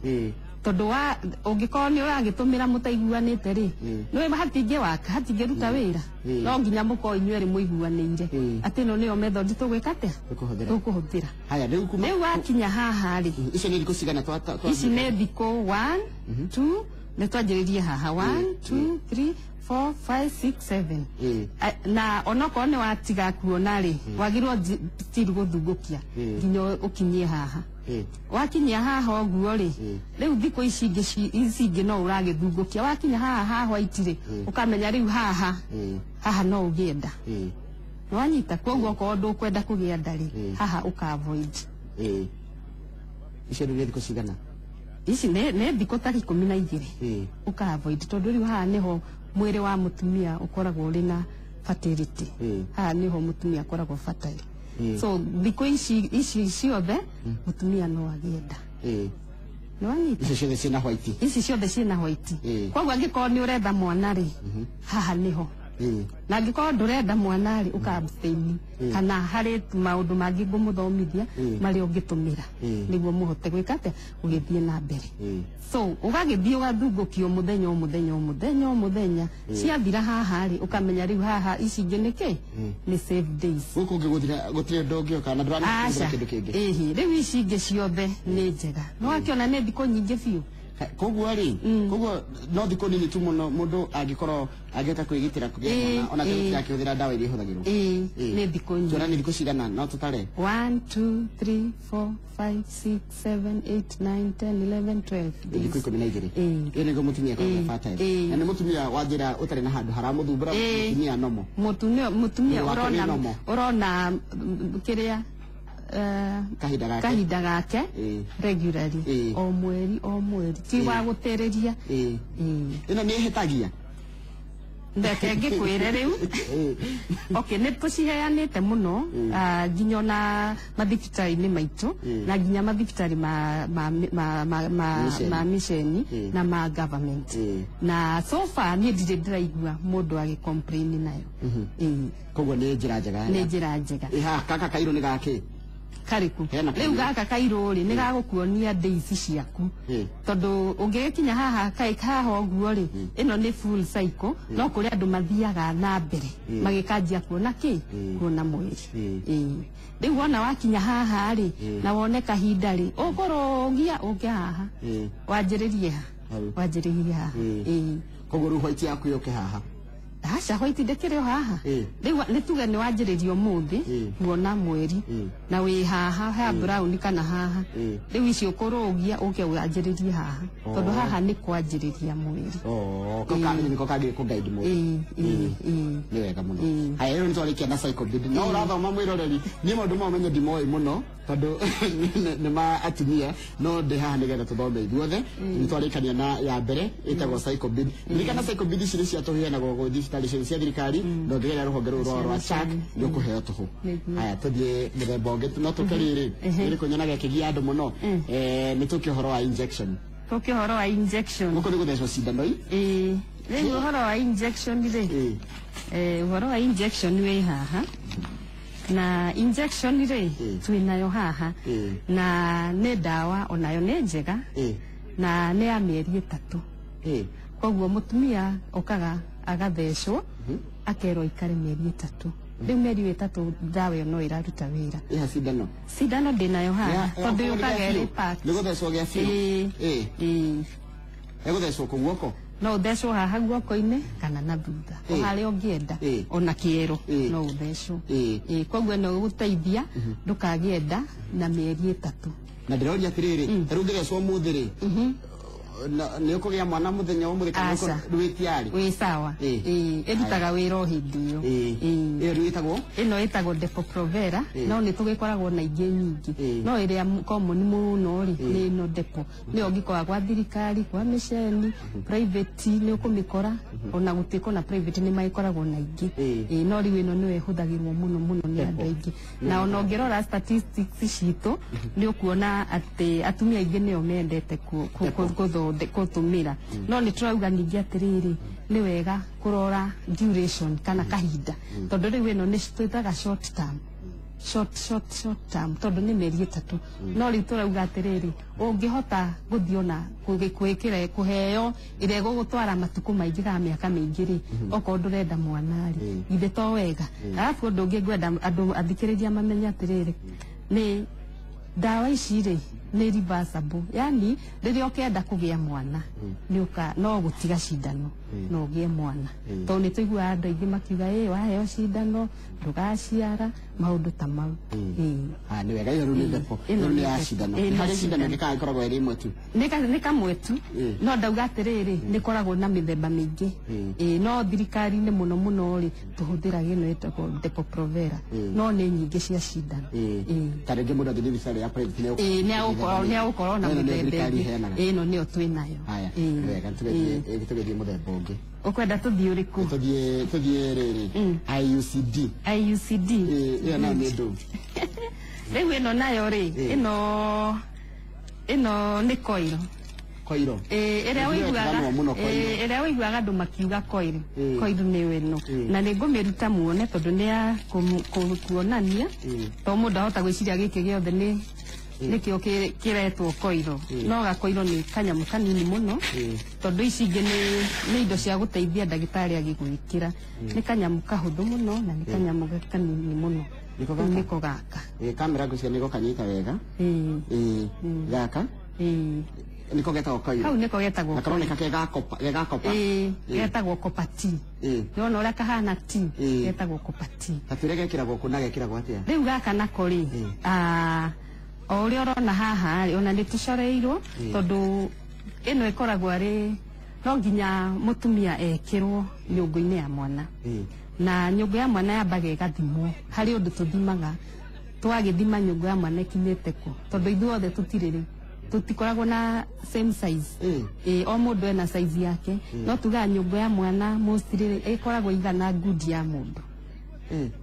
Tondũ wa ũngĩkorwo nĩ ũragĩtũmĩra mũtaiguanĩte rĩ, nĩ hatingĩwaka, hatingĩruta wĩra. No nginya mũkorwo inyuĩ erĩ mũiguanĩire atĩ ĩno nĩyo method tũgwĩka atĩa, tũkũhũthĩra. Haya, rĩu kuma rĩu wakinya haha rĩ, icio nĩ thikũ cigana twa ici nĩ thikũ 1 2, nĩ twanjĩrĩrie haha 1 2 3 4 5 6 7. Na onokorwo nĩ watiga kuona rĩ, wagĩrĩirwo still gũthungũkia nginya ũkinyie haha. Wakinyia haha ũguo rĩ, rĩu thikũ ici ingĩ ici ingĩ no ũragĩthungũkia. Wakinya haha ha white rĩ, ũkamenya rĩu haha haha no ũgĩe nda. Nĩwanyita? Koguo okorwo ndũkwenda kũgĩa nda rĩ, haha ũka avoid. Icio nĩ thikũ cigana? Ici nĩ thikũ ta 12. Ũka avoid tondũ rĩu haha nĩho mwĩrĩ wa mũtumia ũkoragwo ũrĩ na fertility. Haha nĩho mũtumia akoragwo fertile. So thikũ ici ciothe mũtumia no agĩe nda. Nĩwanyita? Ici ciothe ciĩna white. Ici ciothe ciĩna white. Koguo angĩkorwo nĩ ũretha mwana rĩ, haha nĩho. Na angĩkorwo ndũrenda mwana rĩ, ũka abstain. Kana harĩ maũndũ mangĩ ngũmũthomithia marĩa ũngĩtũmĩra nĩguo mũhote gwĩka atĩa, gũgĩthiĩ na mbere. So ũgagĩthiĩ ũgathungũkio mũthenya o mũthenya o mũthenya o mũthenya. Ciathira haha rĩ, ũkamenya rĩu haha ici ingĩ nĩ kĩ, nĩ safe days. Gũkũ ũngĩ gũthira gũtirĩ ũndũ ũngĩũka na ndũramenya kĩndũ kĩngĩ. Ĩhĩ, rĩu ici ingĩ ciothe nĩ njega. Nĩ wakĩona nĩ thikũ nyingĩ biũ. Koguo rĩ, koguo no thikũ nini tu mũno mũndũ angĩkorwo angĩhota kwĩgitĩra kũgĩa mwana, ona akĩhũthĩra ndawa iria ihũthagĩrwo. Ĩĩ, nĩ thikũ nyingĩ. Tuona nĩ thikũ cigana, no tũtare? 1 2 3 4 5 6 7 8 9 10 11 12. Thikũ 12. Ĩyo nĩguo mũtumia akoragwo fertile. Na nĩ mũtumia wa njĩra ũtarĩ na handũ haramũthumbũra, mũtumia nomo. Mũtumia ũrona kĩrĩa kahinda gake regularly, o mweri o mweri, ti wa gũtĩrĩria. Ĩno nĩ ĩhĩtagia? Ndeke ngĩkwĩre rĩu. Okay, nĩ tũciheanĩte mũno nginya ona mathibitarĩ-inĩ maitũ na nginya mathibitarĩ ma misheni na ma government. Na so far niĩ ndirĩ ndĩraigua mũndũ agĩ complain nayo. Koguo nĩ njĩra njega. Nĩ njĩra njega. Kaka kairũ nĩ gakĩ? Karĩkũ? Hena Rĩu kairũ. Gaka kairũ rĩ, nĩ gagũkuonia days ciaku, tondũ ũngĩgĩkinya haha kaĩ haha ũguo rĩ, ĩno nĩ full cycle. No kũrĩ andũ mathiaga na mbere magĩkanjia kuona kĩ, kuona mweri. Ĩĩ. Rĩu wona wakinya haha rĩ, na wone kahinda rĩ, ũkũrũgia ũke haha, wanjĩrĩrie ha. Hau. Wanjĩrĩrie haha. Ĩĩ. Koguo rĩu white yaku yũke haha? Aca, white ndĩkĩrĩ o haha. Rĩu nĩ tuge nĩ wanjĩrĩria ũmũthĩ kuona mweri na wĩ haha ha brown kana haha, rĩu icio ũkũrũgia ũke wanjĩrĩrie haha, tondũ haha nĩ kwanjĩrĩria mweri. Oh, ko kangĩ nĩko kangĩ kũ guide mũndũ. Ĩĩ. Nĩ wega mũno. Haya, rĩu nĩtwarĩkia na cycle bead. No ũrathoma, mwĩroreri, niĩ maũndũ mau menye ndimoĩ mũno tondũ nĩ ma atumia, no ndĩ haha nĩgetha tũthome ithuothe. Nĩtwarĩkania na ya mbere ĩtagwo cycle bead. Ririkana, cycle bead ici nĩ cia tũheanagwo gũ thibitarĩ ciothe cia thirikari, na ũngĩgerera rũhonge rũu rwa CHAK nĩ ũkũheo tũhũ. Nĩguo. Haya, tũthiĩ mũthemba ũngĩ. No tũke rĩrĩ rĩrĩ nyonaga ĩkĩgia andũ mũno. Nĩ tũke ũhoro wa injection. Tũke ũhoro wa injection. Gũkũ nĩ gũthecwo cindano i. Ĩĩ, rĩu ũhoro wa injection rĩ, ũhoro wa injection wĩ haha, na injection rĩ, twĩ nayo haha, na nĩ ndawa onayo nĩ njega, na nĩ ya mĩeri 3. Koguo mũtumia okaga agathecwo, akerwo aikare mĩeri 3. Rĩu mĩeri 3 ndawa ĩyo no ĩraruta wĩra. Ĩha cindano? Cindano ndĩnayo haha, tondũ yũkaga ĩrĩ packed. Nĩ gũthecwo gĩa biũ? Ĩĩ. Ĩĩ. Ĩgũthecwo kũ, guoko? No ũthecwo haha guoko-inĩ kana na thutha, o harĩa ũngĩenda, ona kĩero no ũthecwo. Ĩĩ, koguo no ĩgũteithia ndũkagĩe nda na mĩeri 3. Na ndĩroria atĩrĩrĩ, ta rĩu ũngĩthecwo ũmũthĩ rĩ, nĩ ũkũgĩa mwana mũthenya wa ũmũthĩ kana Aca. Wĩ tiarĩ? Wĩ sawa. Ĩĩ, ĩrutaga wĩra o hĩndĩ ĩyo. Ĩĩ. Ĩyo rĩu ĩtagwo? Ĩno ĩtagwo Depo-Provera. No nĩ tũgĩkoragwo na ingĩ nyingĩ, no ĩrĩa common mũno rĩ, nĩ ĩno Depo. Nĩyo ũngĩkora gwa thirikari, kwa mĩceni, private nĩ ũkũmĩkora, ona gũtuĩka ona private nĩ magĩkoragwo na ingĩ. Ĩĩ, no rĩu ĩno nĩyo ĩhũthagĩrwo mũno mũno nĩ andũ aingĩ, na ona ũngĩrora statistics citũ nĩ ũkuona atĩ atumia aingĩ nĩo mendete gũtũmĩra. No nĩ tũrauga ningĩ atĩrĩrĩ, nĩ wega kũrora duration kana kahinda, tondũ rĩu ĩno nĩ twĩtaga short term, short short short term, tondũ nĩ mĩeri 3. No rĩu tũrauga atĩrĩrĩ, ũngĩhota gũthiĩ ona gwĩkĩra kũheo ĩrĩa ĩgũgũtwara matukũ maingĩ kana mĩaka mĩingĩ rĩ, okorwo ndũrenda mwana rĩ, githĩ to wega? Arabu ũndũ ũngĩ ngwenda andũ athikĩrĩria mamenye atĩrĩrĩ, nĩ ndawa ici rĩ, nĩ reversible, yani rĩrĩa ũkenda kũgĩa mwana nĩ ũka no gũtiga cindano no ũgĩe mwana, tondũ nĩ tũiguaga andũ aingĩ makiuga, ĩ waheo cindano ndũgaciara, maũndũ ta mau. Ĩĩ. Ah, nĩ wega. Ĩyo rĩu nĩ Depo. Ĩno Ĩyo nĩ nĩ ya Depo. cindano? Ĩĩ, nĩ Harĩ cindano cindano. ĩngĩ kana ĩkoragwo ĩrĩ ĩmwe tu? Nĩ kamwe tu. No ndauga atĩrĩrĩ, nĩ koragwo na mĩthemba mĩingĩ. Ĩĩ, no thirikari-inĩ mũno mũno rĩ, tũhũthĩraga ĩno ĩtagwo Depo-Provera, no nĩ nyingĩ cia cindano. Ĩĩ. Ta rĩngĩ mũndũ angĩthiĩ thibitarĩ ya private nĩ Ĩĩ, nĩ agũkorwo na No ĩno nĩyo mĩthemba thirikari ĩngĩ. ĩheanaga. Ĩĩ, ĩno nĩyo twĩ nayo. Haya, Ĩĩ. nĩ wega. Tũgĩthiĩ mũthemba ũngĩ. Ũkwenda tũthiĩ ũrĩkũ? Tũthiĩ rĩrĩ, IUCD. IUCD. Ĩĩ, ĩyo nayo nĩ ndũ? Rĩu ĩno nayo rĩ, ĩno nĩ coil. Koiro? Ĩĩ, ĩrĩa Nĩguo ũiguaga ĩtanwo mũno coil. Ĩĩ, ĩrĩa ũiguaga andũ makiuga coil. Coil nĩyo ĩno, na nĩ ngũmĩruta muone, tondũ nĩ ya kuonania, to mũndũ ahota gwĩciria gĩkĩ gĩothe nĩ nĩkĩo kĩretwo coil. No gakoiro nĩ kanyamũ kanini mũno, tondũ ici ingĩ nĩ indo cia gũteithia ndagĩtarĩ agĩgwĩkĩra. Nĩ kanyamũ kahũthũ mũno na nĩ kanyamũ kanini mũno. Nĩko Rĩu gaka? Nĩko gaka. Ĩĩ, kamera ngwĩciria nĩgo kanyita wega. Ĩĩ. Ĩĩ, gaka Ĩĩ. nĩko getagwo koiro? Kau nĩko getagwo Na karoneka ke gakopa, ge gakopa. Ĩĩ, getagwo copper T. Nĩwona ũrĩa kahana T? Getagwo copper T. Ta twĩre gekĩragwo kũ na gekĩragwo atĩa? Rĩu gaka nako rĩ, o ũrĩa ũrona haha rĩ, ona nĩ tũcoreirwo, tondũ ĩno ĩkoragwo arĩ no nginya mũtumia ekĩrwo nyũngũ-inĩ ya mwana, na nyũngũ ya mwana yambaga ĩgathimwo. Harĩ ũndũ tũthimaga, twagĩthima nyũngũ ya mwana ĩkinyĩte kũ, tondũ ithuothe tũtirĩ rĩ, tũtikoragwo na same size. Ĩĩ, o mũndũ ena size yake, no tugaga nyũngũ ya mwana mostly rĩ, ĩkoragwo igana ngundi ya mũndũ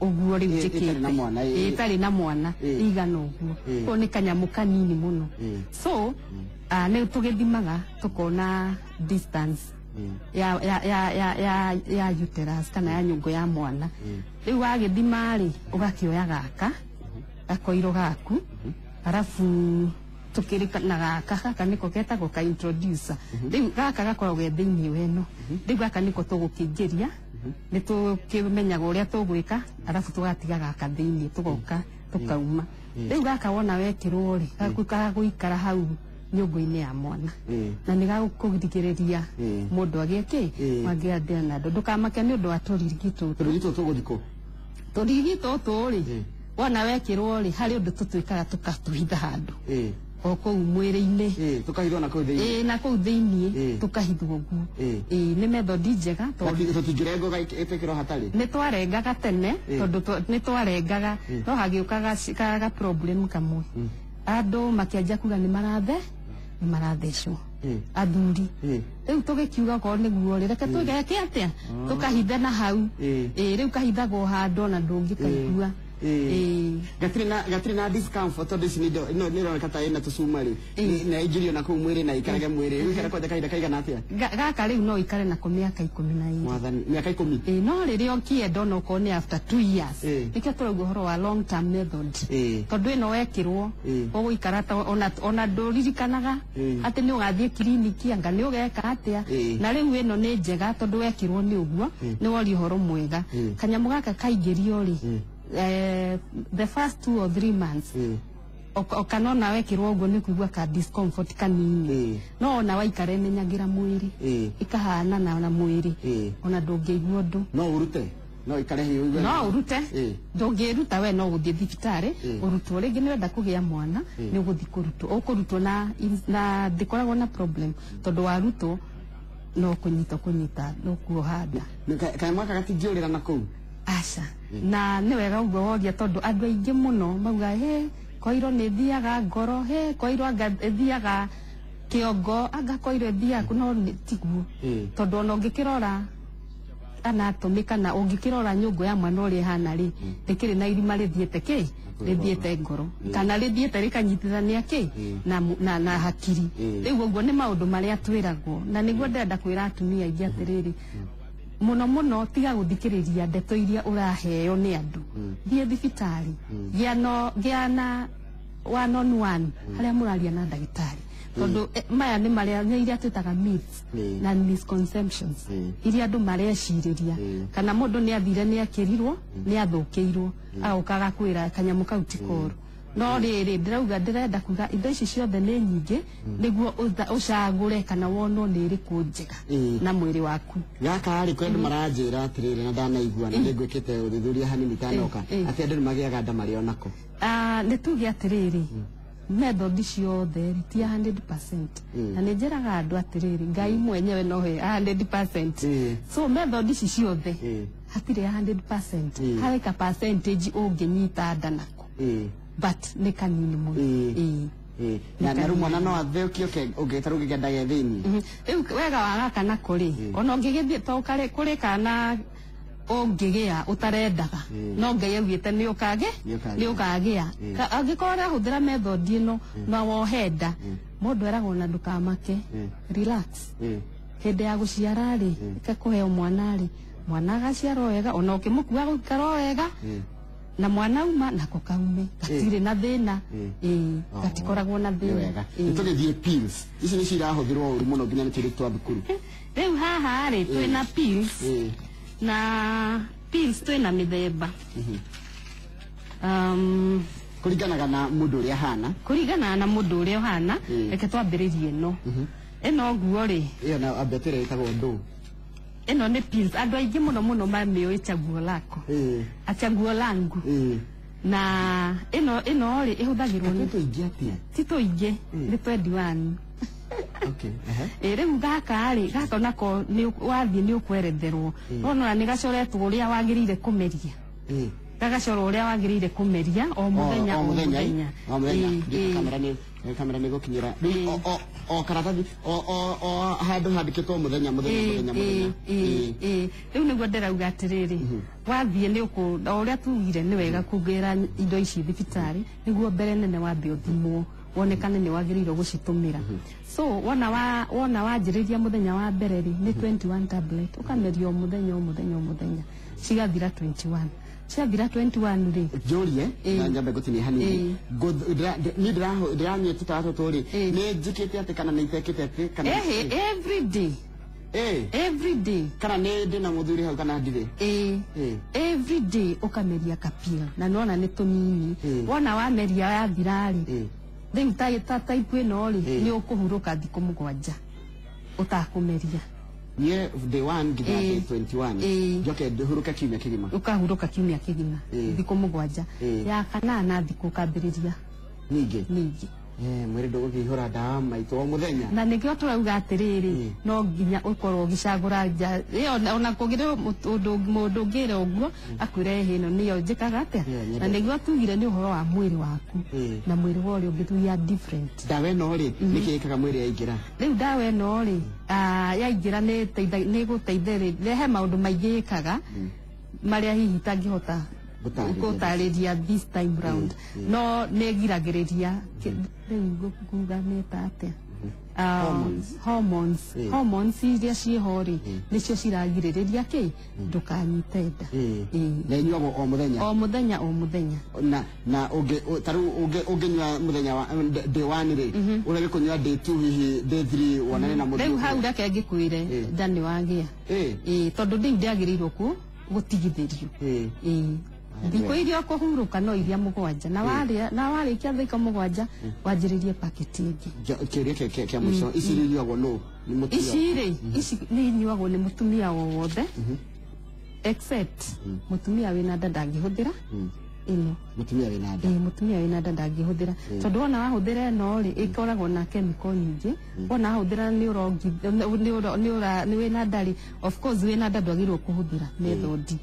ũguo rĩu Ĩĩ, ĩtarĩ na njĩkĩte. mwana, ĩĩ. Ĩĩ, ĩtarĩ na mwana, igana ũguo. Koguo nĩ kanyamũ kanini mũno. So nĩ tũgĩthimaga tũkona distance ya uterus kana ya nyũngũ ya mwana. Rĩu wagĩthima rĩ, ũgakĩoya gaka. Gakoiro gaku arafu tukirika na gaka gaka niko getagwo ka introducer. Riu gaka gakoragwo ge thiini weno. Riu gaka niko tugukingĩria nĩ tũkĩmenyaga ũrĩa tũgwĩka arafu tũgatiga gaka thĩinĩ tũgoka tũkauma. Rĩu gaka wona wekĩrwo rĩ gagũikara hau nyũngũ-inĩ ya mwana na nĩ gagũkũrigĩrĩria mũndũ agĩe kĩ magĩa thĩna na ndũkamake nĩ ũndũ wa tũrigi tũtũ. Tũrigi tũtũ tũgũthiĩ kũ? Tũrigi tũtũ rĩ wona wekĩrwo rĩ harĩ ũndũ tũtwĩkaga tũkatũhitha handũ o kũu mwĩrĩ-inĩ. Tũkahithwo na kũu thĩinĩ. Na kũu thĩinĩ tũkahithwo ũguo. Nĩ method njega tondũ tũtingĩrengwo ĩtwĩkĩrwo hatarĩ. Nĩ twarengaga tene tondũ nĩ twarengaga no hagĩũkaga ga problem kamwe. Andũ makĩanjia kuga nĩ marathecwo athuri. Rĩu tũgĩkiuga okorwo nĩguo rĩ reke tũgeke atĩa tũkahithe na hau. Rĩu kahithagwo handũ ona ndũngĩkaigua. Gatirĩ na discomfort tondũ ici nĩ ironeka ta ĩna tũcuma rĩ na ĩingĩrio na kũu mwĩrĩ na ikarage mwĩrĩ. Rĩu ikara kwanja kahinda kaigana atĩa? Gaka rĩu no ikare nako mĩaka 12. Mwathani, mĩaka 10? No rĩrĩa ũkĩenda ona okorwo nĩ after 2 years. Nĩkĩo tũrauga ũhoro wa long term method. Tondũ ĩno wekĩrwo ũgũikara ta ona ndũririkanaga atĩ nĩ ũgathiĩ kiriniki anga nĩ ũgeka atĩa. Na rĩu ĩno nĩ njega tondũ wekĩrwo nĩ ũguo nĩ woria ũhoro mwega. Kanyamũ gaka kaingĩrio rĩ the first 2 or 3 months okanona wekirwo ũguo nĩ kuigua ka discomfort kanini no ona waikara ĩmenyagira mwĩrĩ ĩkahana na mwĩrĩ ona ndũngĩigua ũndũ. No ũrute no ikare hiyo ũigue no ũrute ndũngĩruta we no gũthiĩ thibitarĩ ũrutwo. Rĩngĩ nĩ wenda kũgĩa mwana nĩ ũgũthiĩ kũrutwo ũkũrutwo na ndĩkoragwo na problem tondũ warutwo no kũnyita no kuoha nda. Kanyamũ gaka gatingĩũrĩra na kũu? Aca. Na nĩ wega ũguo woria tondũ andũ aingĩ mũno mauga he koiro nĩ thiaga ngoro, he koiro anga ĩthiaga kĩongo, anga koiro ĩthiaga no tiguo. Tondũ ona ũngĩkĩrora anatomy kana ũngĩkĩrora nyũngũ ya mwana ũrĩa ĩhana rĩ rĩkĩrĩ na irima rĩthiĩte kĩ rĩthiĩte ngoro kana rĩthiĩte rĩkanyitithania kĩ na hakiri. Rĩu ũguo nĩ maũndũ marĩa twĩragwo na nĩguo ndĩrenda kwĩra atumia aingĩ atĩrĩrĩ muno muno tiga guthikiriria ndeto iria uraheo ni andu. Thie thibitari gĩa na one on one haria muraria na ndagitari tondu maya ni maria nĩ iria twĩtaga myths na misconceptions iria andu marecirĩria kana mũndũ nĩ athire nĩ akĩrirwo nĩ athũkĩirwo agoka agakwĩra kanyamũ kau ti koru. No rĩrĩ ndĩrauga ndĩrenda kuga indo ici ciothe nĩ nyingĩ nĩguo ũcagũre kana wonwo nĩ ĩrĩkũ njega na mwĩrĩ waku. Gaka rĩ kwĩ andũ maranjĩra atĩrĩrĩ na ndanaigua na nĩngwĩkĩte ũthuthuria hanini itanoka atĩ andũ nĩmagĩaga nda marĩ onako. Nĩ tuge atĩrĩrĩ method ciothe ti 100% na nĩ njĩraga andũ atĩrĩrĩ Ngai mwenyewe no he 100%. So method ici ciothe hatirĩ 100%, harĩ ka percentage ũngĩnyita nda nako but nĩ kanini mũno. Na rĩu mwana no athũkio ũngĩta rĩu gĩkendage thĩinĩ. Rĩu wega wa gaka nako rĩ ona ũngĩgĩthiĩ to kũrĩ kana ũngĩgĩa ũtarendaga no Ngai augĩte nĩ ũkagĩa. Angĩkorwo ũrahũthĩra method ĩno na wohe nda mũndũ eragwo na ndũkamake, relax. Hĩndĩ ya gũciara rĩ ĩkakũheo mwana rĩ mwana agaciarwo wega ona ũkĩmũkua gũikara wega na mwana uma nako kaume gatirĩ na thĩna. Gatikoragwo na thĩna. Nĩtũgĩthiĩ pills ici nĩcio irahũthĩrwo ũru mũno nginya nĩ tũirĩtu twa thukuru. Rĩu haha rĩ twĩna pills na pills twĩna mĩthemba kũringanaga na mũndũ ũrĩa ahana. Kũringana na mũndũ ũrĩa ũhana. Reke twambĩrĩrie ĩno ĩno ũguo rĩ ĩyo nayo ambia twĩre ĩtagwo ndũ. Ĩno nĩ pills andũ aingĩ mũno mũno mamĩũĩ chaguo lako achaguo langu. Na ĩno rĩ ĩhũthagĩrwo nĩ tũingĩ atĩa? Ti tũingĩ nĩ 21. Okay. Rĩu gaka rĩ gaka nako nĩ wathiĩ nĩ ũkweretherwo ona nĩ gacoretwo ũrĩa wagĩrĩire kũmeria. Gagacorwo ũrĩa wagĩrĩire kũmeria o mũthenya o mũthenya. O mũthenya. Kamera nĩ gũkinyĩra rĩu o karatathi o handũ handĩkĩtwo mũthenya mũthenya mũthenya mũthenya. Rĩu nĩguo ndĩrauga atĩrĩrĩ wathiĩ nĩ ũkũ o ũrĩa tugire nĩ wega kũgĩra indo ici thibitarĩ nĩguo mbere nene wambe ũthimwo wonekane nĩ wagĩrĩirwo gũcitũmĩra. So wona wanjĩrĩria mũthenya wa mbere rĩ nĩ 21 tablet ũkameria o mũthenya o mũthenya o mũthenya cigathira 21. Ciathira 21 rĩ, Njũrie na nyambe ngũtinie hanini. Niĩ ndĩranyua tũtawa tũtũ rĩ, nĩ njĩkĩte atĩ kana nĩ itekĩte atĩ kana Ehe, every day. Every day. Kana nĩ ndĩna mũthuri hau kana ndirĩ? Ĩĩ. Every day ũkameria kapil, na nĩwona nĩ tũnini. Wona wameria yathira rĩ, rĩu ta type ĩno rĩ, nĩ ũkũhurũka thikũ 7 ũtakũmeria. Niĩ day 1 nginya day 21 njoke hurũke kiumia kĩgima. Ũkahurũka kiumia kĩgima, thikũ 7. Ya kanana thikũ ũkambĩrĩria ningĩ. Ningĩ. Mwĩrĩ ndũgũkĩihũra ndawa maitũ o mũthenya. Na nĩkĩo tũrauga atĩrĩrĩ, no nginya ũkorwo ũgĩcagũra nja ĩyo, ona kũngĩrĩ ũndũ mũndũ ũngĩra ũguo akwĩre ĩno nĩyo njĩkaga atĩa. Na nĩguo tugire nĩ ũhoro wa mwĩrĩ waku na mwĩrĩ wa ũrĩa ũngĩ, we are different. Ndawa ĩno rĩ, nĩkĩ ĩkaga mwĩrĩ yaingĩra? Rĩu ndawa ĩno rĩ, yaingĩra nĩ ĩgũteithĩrĩria, he maũndũ maingĩ ĩkaga marĩa hihi itangĩhota gũtarĩria this time round, no nĩ ĩgiragĩrĩria rĩu nguga nĩta atĩa, hormones. Hormones iria ciĩho rĩ, nĩcio ciragirĩrĩria kĩ ndũkanyite nda. Na inyuagwo o mũthenya? O mũthenya, o mũthenya. Na ũngĩ ta rĩu ũngĩnyua mũthenya wa day 1 rĩ, ũrege kũnyua day 2, hihi day 3 wonane na mũthuri. Rĩu hau reke ngĩkwĩre nda nĩ wagĩa. Tondũ rĩu ndĩagĩrĩirwo gũtigithĩrio. Thikũ iria ũkũhurũka no iria 7, na warĩa, na warĩkia thikũ 7 wanjĩrĩrie paketi ĩngĩ. Kĩũria kĩa mũico, ici inyuagwo nũ? Nĩ mũtumia? Ici rĩ, ici nĩ inyuagwo nĩ mũtumia o wothe, except mũtumia wĩna nda ndangĩhũthĩra ĩno. Mũtumia wĩna nda? Ĩĩ, mũtumia wĩna nda ndangĩhũthĩra, tondũ wona wahũthĩra ĩno rĩ, ĩkoragwo na chemical nyingĩ. Wona wahũthĩra nĩ ũrongi, nĩ wĩna nda rĩ, of course wĩna nda ndwagĩrĩirwo kũhũthĩra method.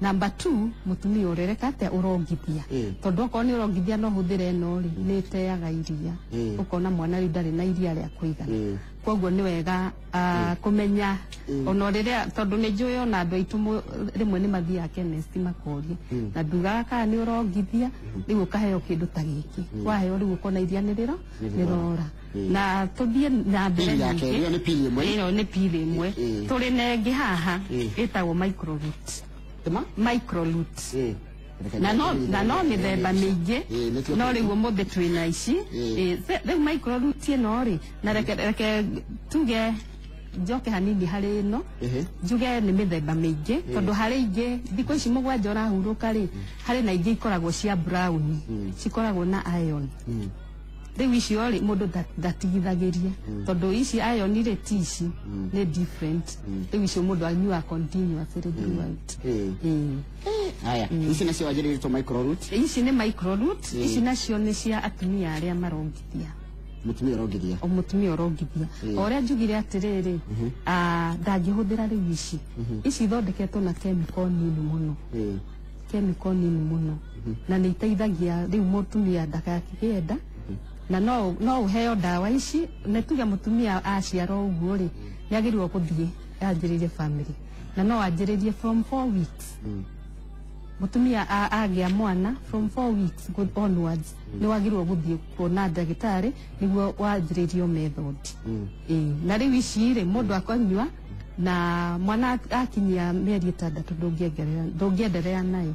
Number 2, mũtumia ũrereka atĩa, ũrongithia. Tondũ okorwo nĩ ũrongithia no ũhũthĩre ĩno rĩ, nĩ ĩteaga iria. Ũkona mwana rĩu ndarĩ na iria rĩa kũigana. Koguo nĩ wega kũmenya ona rĩrĩa, tondũ nĩ njũĩ ona andũ aitũ rĩmwe nĩ mathiaga chemist makoria, na ndugaga kana nĩ ũrongithia, rĩu ũkaheo kĩndũ ta gĩkĩ. Waheo rĩu ũkona iria nĩ rĩrora. Na tũthiĩ na mbere ningĩ. Ĩyo nĩ pili ĩmwe. Ĩyo nĩ pili ĩmwe. Tũrĩ na ĩngĩ haha ĩtagwo microroot. Microroot. Na no mĩthemba mĩingĩ, no rĩu ũmũthĩ twĩna ici. Rĩu microroot ĩno rĩ, na reke tuge njoke hanini harĩ ĩno, njuge nĩ mĩthemba mĩingĩ, tondũ harĩ ingĩ thikũ ici 7 ũrahurũka rĩ, harĩ na ingĩ ikoragwo cia brown, cikoragwo na iron. Rĩu icio rĩ, mũndũ ndatigithagĩria, tondũ ici iron rĩ ti ici, nĩ different. Rĩu icio mũndũ anyuaga continuously throughout. Haya, ici nacio wanjĩrĩirie microroot. Ici nĩ microroot, ici nacio nĩ cia atumia arĩa marongithia. Mũtumia ũrongithia. O mũtumia ũrongithia. O ũrĩa njugire atĩrĩrĩ, ndangĩhũthĩra rĩu ici. Ici ithondeketwo na chemical nini mũno. Chemical nini mũno. Na nĩ iteithagia rĩu mũtumia ndakakĩgĩe nda. Na no ũheo ndawa ici, nĩ tuge mũtumia aciara ũguo rĩ, nĩ agĩrĩirwo gũthiĩ anjĩrĩrie family. Na no anjĩrĩrie from 4 weeks. Mũtumia agĩa mwana from 4 weeks onwards, nĩ wagĩrĩirwo gũthiĩ kuona ndagĩtarĩ nĩguo wanjĩrĩrio method. Na rĩu ici rĩ, mũndũ akanyua na mwana akinyia mĩeri 6 ndũngĩenderea nayo.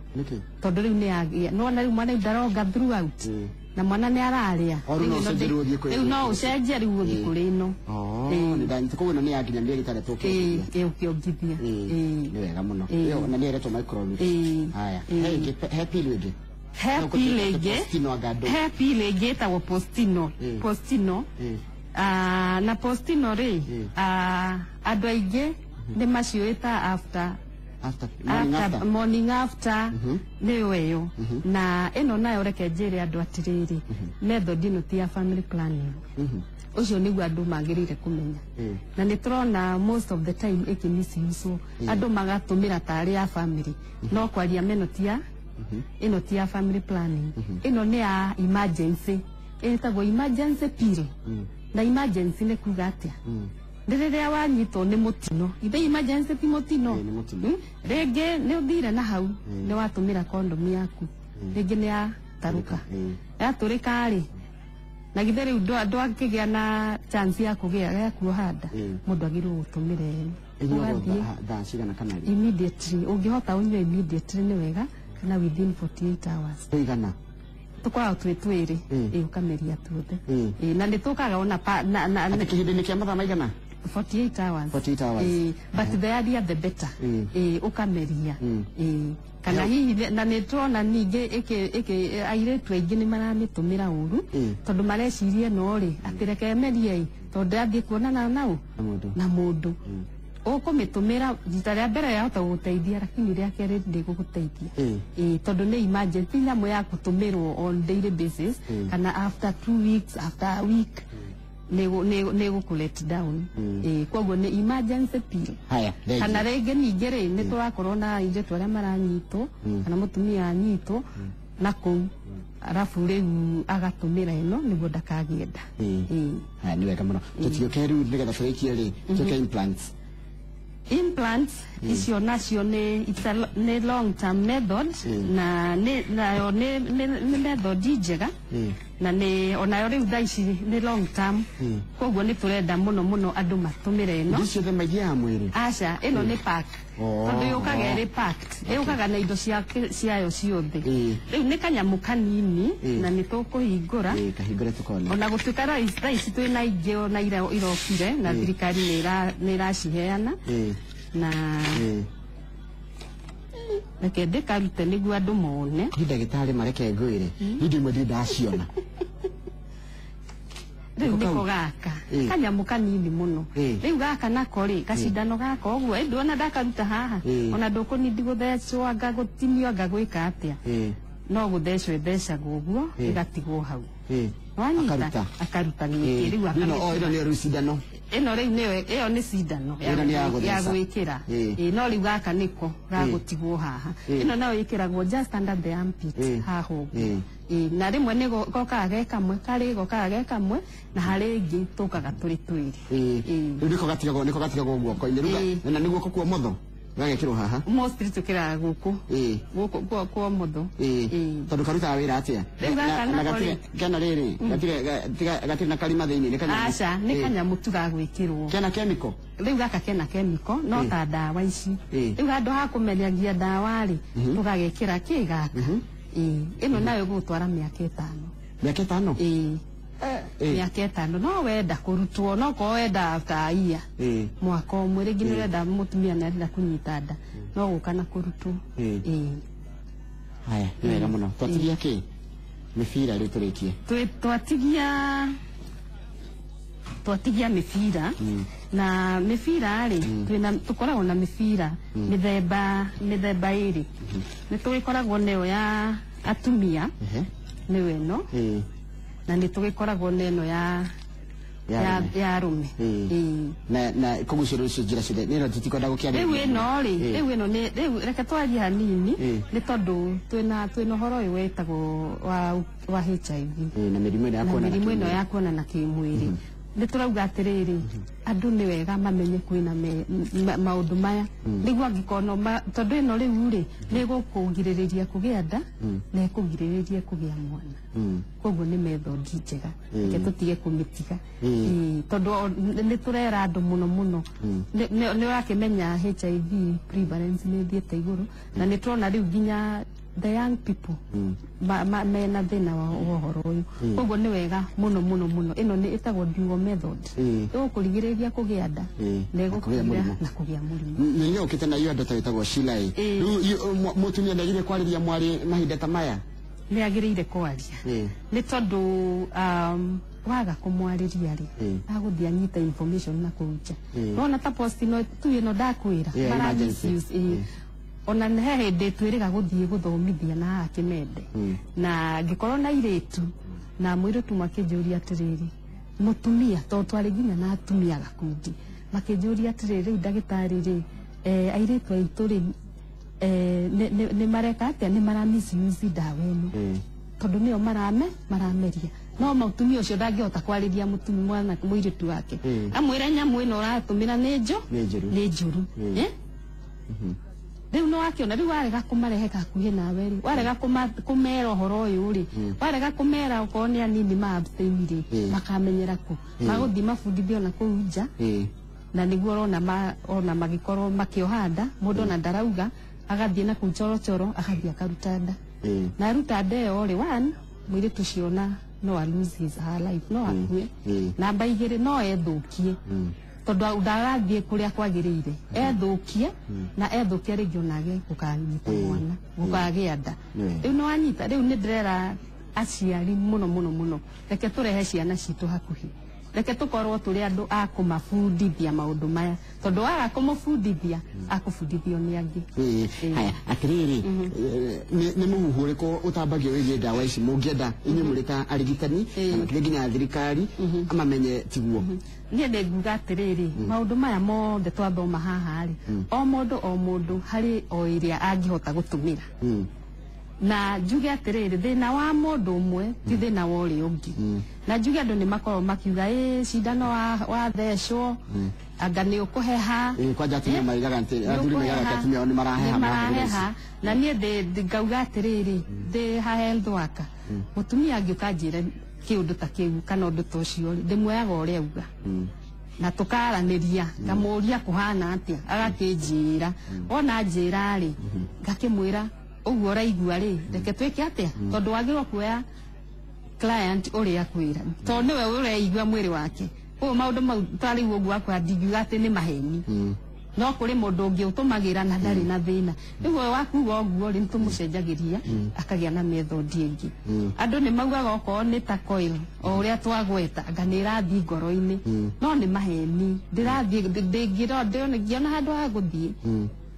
Tondũ rĩu nĩ agĩa, nĩwona rĩu mwana ndaronga throughout. Na mwana nĩ ararĩa. Rĩu no ũcenjie rĩu ũthiĩ kũrĩ ĩno. Koguo ĩno nĩ ya nginya mĩeri 6 ũkĩongithia. Ũkĩongithia. Nĩ wega mũno. Ĩyo na nĩ ĩretwo microroot. Haya, he pili ĩngĩ. He pili ĩngĩ. He pili ĩngĩ ĩtagwo Postino. Postino. Na Postino rĩ, andũ aingĩ nĩ maciũĩ ta after morning after nĩyo ĩyo. Na ĩno nayo reke njĩre andũ atĩrĩrĩ, method ĩno ti ya family planning. Ũcio nĩguo andũ magĩrĩire kũmenya. Na nĩ tũrona most of the time ĩkĩ misuse, andũ magatũmĩra tarĩ ya family, no kwaria meno ti ya ĩno ti ya family planning. Ĩno nĩ ya emergency, ĩtagwo emergency pill. Na emergency nĩ kuga atĩa? Rĩrĩa wanyitwo nĩ mũtino, ithe emergency ti mũtino. Rĩngĩ nĩ ũthire na hau, nĩ watũmĩra condom yaku, rĩngĩ nĩ yatarũka. Yatũrĩka rĩ, na githĩ rĩu ndwakĩgĩa na chance ya kũgĩa ya kuoha nda, mũndũ agĩrĩirwo gũtũmĩra ĩno. Ũgathiĩ thaa cigana kana rĩ? Immediately, ũngĩhota ũnyue immediately nĩ wega, Kana within 48 hours. Tũigana? Tũkoragwo twĩ twĩrĩ. Ĩ, ũkameria tuothe. Ĩ, na nĩ tũkaga ona na Atĩ kĩhĩndĩ-inĩ kĩa mathaa maigana? 48 hours. 48 hours. But the earlier the better. Ũkameria. Kana hihi na nĩ tuona ningĩ ĩkĩ airĩtu aingĩ nĩ maramĩtũmĩra ũru, tondũ mareciria no rĩ atĩ reke merie ĩ, tondũ ndathiĩ kuonana nau Na mũndũ. Na mũndũ ũkũmĩtũmĩra rita rĩa mbere yahota gũgũteithia, lakini rĩa kerĩ ndĩgũgũteithia. Ĩ, tondũ nĩ emergency, nyamũ ya gũtũmĩrwo on daily basis kana after 2 weeks, after a week, nĩ gũkũ let down. Ĩ, koguo nĩ emergency pill. Haya, thengiũ. Kana rĩngĩ ningĩ rĩ, nĩ tũrakorwo na airĩtu arĩa maranyitwo, kana mũtumia anyitwo na kũu, arabu rĩu agatũmĩra ĩno nĩguo ndakagĩe nda. Ĩ. Haya, nĩ wega mũno. Tũtiũke rĩu nĩgetha tũrĩkie rĩ, tũke implants. Implants icio nacio nĩ it's a nĩ long term method, na nĩ nayo nĩ method njega, na nĩ onayo rĩu thaa ici nĩ long term. Koguo nĩ tũrenda mũno mũno andũ matũmĩre ĩno. Indo ciothe maithiaga mwĩrĩ? Aca, ĩno nĩ pack, tondũ yũkaga ĩrĩ packed, ĩũkaga na indo ciake ciayo ciothe. Rĩu nĩ kanyamũ kanini, na nĩ tũkũhingũra. Ĩ, kahingũre tũkone. Ona gũtuĩka thaa ici twĩna ingĩ ona irokire na thirikari nĩ ĩraciheana, na reke ndĩkarute nĩguo andũ mone. Ni ndagĩtarĩ, mareke ngwĩre, niĩ ndĩ imwe ndirĩ ndaciona. Rĩu Nĩko kau? Nĩko gaka, kanyamũ kanini mũno. Rĩu gaka nako rĩ, gacindano gaka ũguo, ĩndĩ ona ndakaruta haha, ona ndũkũnindi gũthecwo, anga gũtinio, anga gwĩka atĩa, no gũthecwo ĩthecagwo ũguo, ĩgatigwo hau. Wanyita? Akaruta. Akaruta gĩkĩ rĩu. Ĩno o ĩno nĩyo rĩu cindano? Ĩno rĩu nĩyo, ĩyo nĩ cindano Ĩno nĩ ya ya gũtheca. gwĩkĩra. Ĩ, no rĩu gaka nĩko gagũtigwo haha. Ĩno nayo ĩkĩragwo just under the armpit haha ũguo. Ĩ, na rĩmwe nĩ gokaga ge kamwe, karĩ gokaga ge kamwe, na harĩ ĩngĩ tũkaga tũrĩ twĩrĩ. Rĩu nĩko gatigagwo guoko-inĩ rĩu, na nĩ guoko kwa ũmotho gagekĩrwo haha? Mostly tũkĩraga gũkũ, gũkũ kwa ũmotho. Tondũ karutaga wĩra atĩa? Rĩu gaka Na nako gatirĩ rĩ- kena rĩrĩ, gatirĩ na karima thĩinĩ, nĩ kanyamũ? Aca, nĩ kanyamũ tu gagwĩkĩrwo. Kena chemical? Rĩu gaka kena chemical no ta ndawa ici. Rĩu handũ ha kũmenyagia ndawa rĩ, tũgagekĩra kĩ gaka. Ĩ, ĩno nayo ĩgũgũtwara mĩaka 5. Mĩaka 5? Ĩ, mĩaka 5. No wenda kũrutwo, no korwo wenda after a year, mwaka ũmwe rĩngĩ nĩ ũrenda, mũtumia nĩ arenda kũnyita nda, no gũka na kũrutwo. Ĩ. Haya, nĩ wega mũno. Twatigia kĩ mĩbira rĩu tũrĩkie? Twatigia mĩbira, na mĩbira rĩ, twĩna tũkoragwo na mĩbira mĩthemba mĩthemba ĩrĩ. Nĩ tũgĩkoragwo nayo ya atumia, nĩyo ĩno, na nĩ tũgĩkoragwo na ĩno ya Ya arũme. Ya arũme. Ĩĩ. Na koguo icio rĩu icio njĩra ciothe nĩ ĩno tũtikwenda gũkĩarĩrĩria. Rĩu ĩno rĩ, rĩu ĩno nĩ rĩu reke twarie hanini, nĩ tondũ twĩna ũhoro ũyũ wĩtagwo wa HIV. Na mĩrimũ ĩno ya Na kuonana mĩrimũ ĩno kĩmwĩrĩ. Ya kuonana kĩmwĩrĩ. Nĩ tũrauga atĩrĩrĩ, andũ nĩ wega mamenye kwĩna maũndũ maya, nĩguo angĩkorwo no tondũ ĩno rĩu rĩ, nĩ ĩgũkũgirĩrĩria kũgĩa nda na ĩkũgirĩrĩrie kũgĩa mwana. Koguo nĩ method njega, reke tũtige kũmĩtiga. Ĩĩ, tondũ nĩ tũrera andũ mũno mũno. Nĩ ũrakĩmenya HIV prevalence nĩ ĩthiĩte igũrũ, na nĩ tũrona rĩu nginya the young people mena thĩna wa ũhoro ũyũ. Koguo nĩ wega mũno mũno mũno. Ĩno nĩ ĩtagwo dual method, ĩgũkũrigĩrĩria kũgĩa nda na Na kũgĩa ĩgũkũgĩra mũrimũ. Na kũgĩa mũrimũ. Nĩ ũkĩte na iyo andũ ta wĩtagwo Sheila ĩ. Rĩu mũtumia ndagĩrĩire kwarĩria mwarĩ mahinda ta maya? Nĩ agĩrĩire kwaria, nĩ tondũ waga kũmwarĩria rĩ, agũthiĩ anyita information na kũu nja. Wona ta post ĩno tu, ĩno ndakwĩra, Yeah, mara emergency. misuse, ĩĩ. Ona he hĩndĩ twĩrĩga gũthiĩ gũthomithia na haha Kĩmende, na ngĩkorwo na airĩtu, na mũirĩtu makĩnjũria atĩrĩrĩ, mũtumia, tondũ twarĩ nginya na atumia gakundi, makĩnjũria atĩrĩrĩ, rĩu ndagĩtarĩ rĩ, airĩtu aitũ rĩ, nĩ mareka atĩa, nĩ mara misuse ndawa ĩno, tondũ nĩyo marameria. No mũtumia ũcio ndangĩhota kwarĩria mũtumia mwana mũirĩtu wake, amwĩre nyamũ ĩno ũratũmĩra nĩ Nĩ njũru. Nĩ njũru. Eh? Rĩu nĩ wakĩona, rĩu warega kũmarehe hakuhĩ nawe rĩ, warega kũmera ũhoro ũyũ rĩ, warega kũmera okorwo nĩ anini ma abstain rĩ, makamenyera kũ? Magũthiĩ mabundithio na kũu nja, na nĩguo ũrona ona magĩkorwo makĩoha nda, mũndũ ona ndarauga. Agathiĩ na kũu chorochoro agathiĩ akaruta nda. Na aruta nda ĩyo rĩ, one, mũirĩtu ũcio ona no a lose his her life, no akue. Namba igĩrĩ, no ethũkie tondũ ndagathiĩ kũrĩa kwagĩrĩire, ethũkie na ethũkia rĩngĩ onage gũkanyita mwana, gũkagĩa nda. Rĩu nĩ wanyita. Rĩu nĩ ndĩrera aciari mũno mũno mũno, reke tũrehe ciana citũ hakuhĩ, reke tũkorwo tũrĩ andũ a kũmabundithia maũndũ maya, tondũ waga kũmũbundithia akũbundithio nĩ angĩ. Haya, atĩrĩrĩ, nĩ mũhuhu ũrĩkũ ũtambagio wĩgiĩ ndawa ici mũngĩenda inyuĩ mũrĩ ta arigitani na makĩria nginya thirikari amamenye tiguo? Niĩ nĩ nguga atĩrĩrĩ, maũndũ maya mothe twathoma haha rĩ, o mũndũ o mũndũ harĩ o ĩrĩa angĩhota gũtũmĩra. Na njuge atĩrĩrĩ, thĩna wa mũndũ ũmwe ti thĩna wa ũrĩa ũngĩ. Na njuge andũ nĩ makoragwo makiuga ĩ cindano wathecwo anga nĩ ũkũheha. Kwanja atumia maigaga atĩ athuri maigaga atĩ atumia ao nĩ maraheha. Nĩ maraheha. Na niĩ ngauga atĩrĩrĩ, ndĩ ha health worker, mũtumia angĩũka anjĩre kĩũndũ ta kĩu kana ũndũ ta ũcio rĩ, ndĩmuoyaga ũrĩa auga na tukaranĩria, ngamũria kũhana atĩa, agakĩnjĩra. Ona njĩra rĩ, ngakĩmwĩra ũguo ũraigua rĩ, reke twĩke atĩa, tondũ wagĩrĩirwo kuoya client ũrĩa akwĩra, tondũ nĩwe ũreigua mwĩrĩ wake. Koguo maũndũ mau ta rĩu ũguo akwa ndingiuga atĩ nĩ maheni, no kũrĩ mũndũ ũngĩ ũtũmagĩra na ndarĩ na thĩna. Rĩu we wakuga ũguo rĩ, nĩtũmũcenjagĩria akagĩa na method ĩngĩ. Andũ nĩ maugaga okorwo nĩ ta coil o ũrĩa twagweta, anga nĩ ĩrathiĩ ngoro-inĩ, no nĩ maheni, ndĩrathiĩ ndĩngĩona handũ ha gũthiĩ.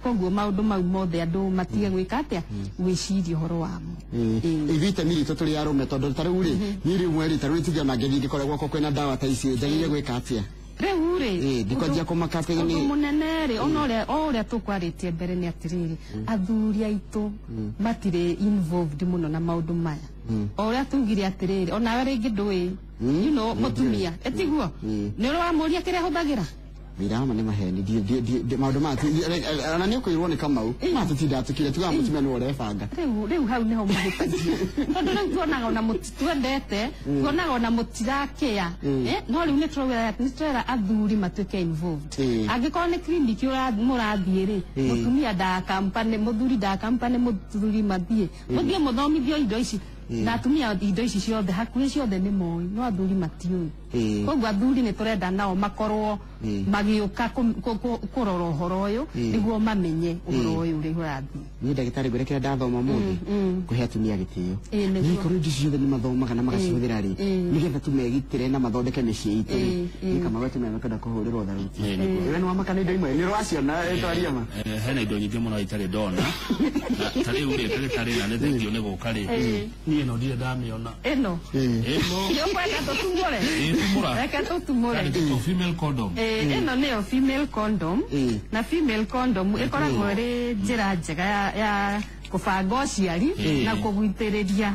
Koguo maũndũ mau mothe andũ matige gwĩka atĩa, gwĩciria ũhoro wamo. Ithuĩ itemi ritũ tũrĩ arũme, tondũ ta rĩu rĩ, niĩ rĩmwe rĩ, ta rĩu tuge ona ngĩthiĩ ngĩkore gwakwa kwĩna ndawa ta ici, njagĩrĩire gwĩka atĩa? Rĩu rĩ, ndikwanjia kũmaka atĩ ũndũ mũnene rĩ, ona ũrĩa o ũrĩa tũkwarĩtie mbere nĩ atĩrĩrĩ, athuri aitũ matirĩ involved mũno na maũndũ maya. O ũrĩa tugire atĩrĩrĩ, onawe rĩngĩ ndũĩ, you know, mũtumia ĩtiguo nĩ ũrĩ wamũria kĩrĩa ahũthagĩra. Mirama nĩ maheni, maũndũ maya ona nĩ ũkũirwo nĩ Kamau ma tũtindaga tũkire tugaga mũtumia nĩwe ũrebanga. Rĩu hau nĩho mũhĩtagia, tondũ rĩu tuonaga ona mũtitwendete, tuonaga ona mũtirakĩa, no rĩu nĩ tũrera athuri matuĩke involved. Angĩkorwo nĩ clinic mũrathiĩ rĩ, mũtumia ndakampane, mũthuri ndakampane, mũthuri mathiĩ mũthiĩ mũthomithio indo ici, na atumia indo ici ciothe hakuhĩ ciothe nĩ moĩ, no athuri matiũĩ. Koguo athuri nĩ tũrenda nao makorwo magĩũka kũrora ũhoro ũyũ nĩguo mamenye ũhoro ũyũ ũrĩa ũrathiĩ. Niĩ ndagĩtarĩ ngwĩre kĩrĩa ndathoma mũthĩ, kũhe atumia gĩtĩo. Nĩ korwo indo ciothe nĩ mathomaga na magacihũthĩra rĩ, nĩgetha tumegitĩre na mathondeke mĩciĩ itũ rĩ. Nĩ kama atumia mekwenda kũhũrĩrwo tharuti. We nĩ wamaka nĩ indo imwe nĩ ũraciona twaria ma. Hena indo nyingĩ mũno itarĩ ndona. Ta rĩu rĩ, ndagĩtarĩ na nĩ thengio nĩ gũka rĩ, niĩ ĩno ndirĩ ndamĩona. Ĩno ĩno nĩ ũkwenda tũtumũre? Reke tũtumũre. Female condom. Ĩno nĩyo female condom. Na female condom ĩkoragwo ĩrĩ njĩra njega ya kũbanga ũciari na kũgitĩrĩria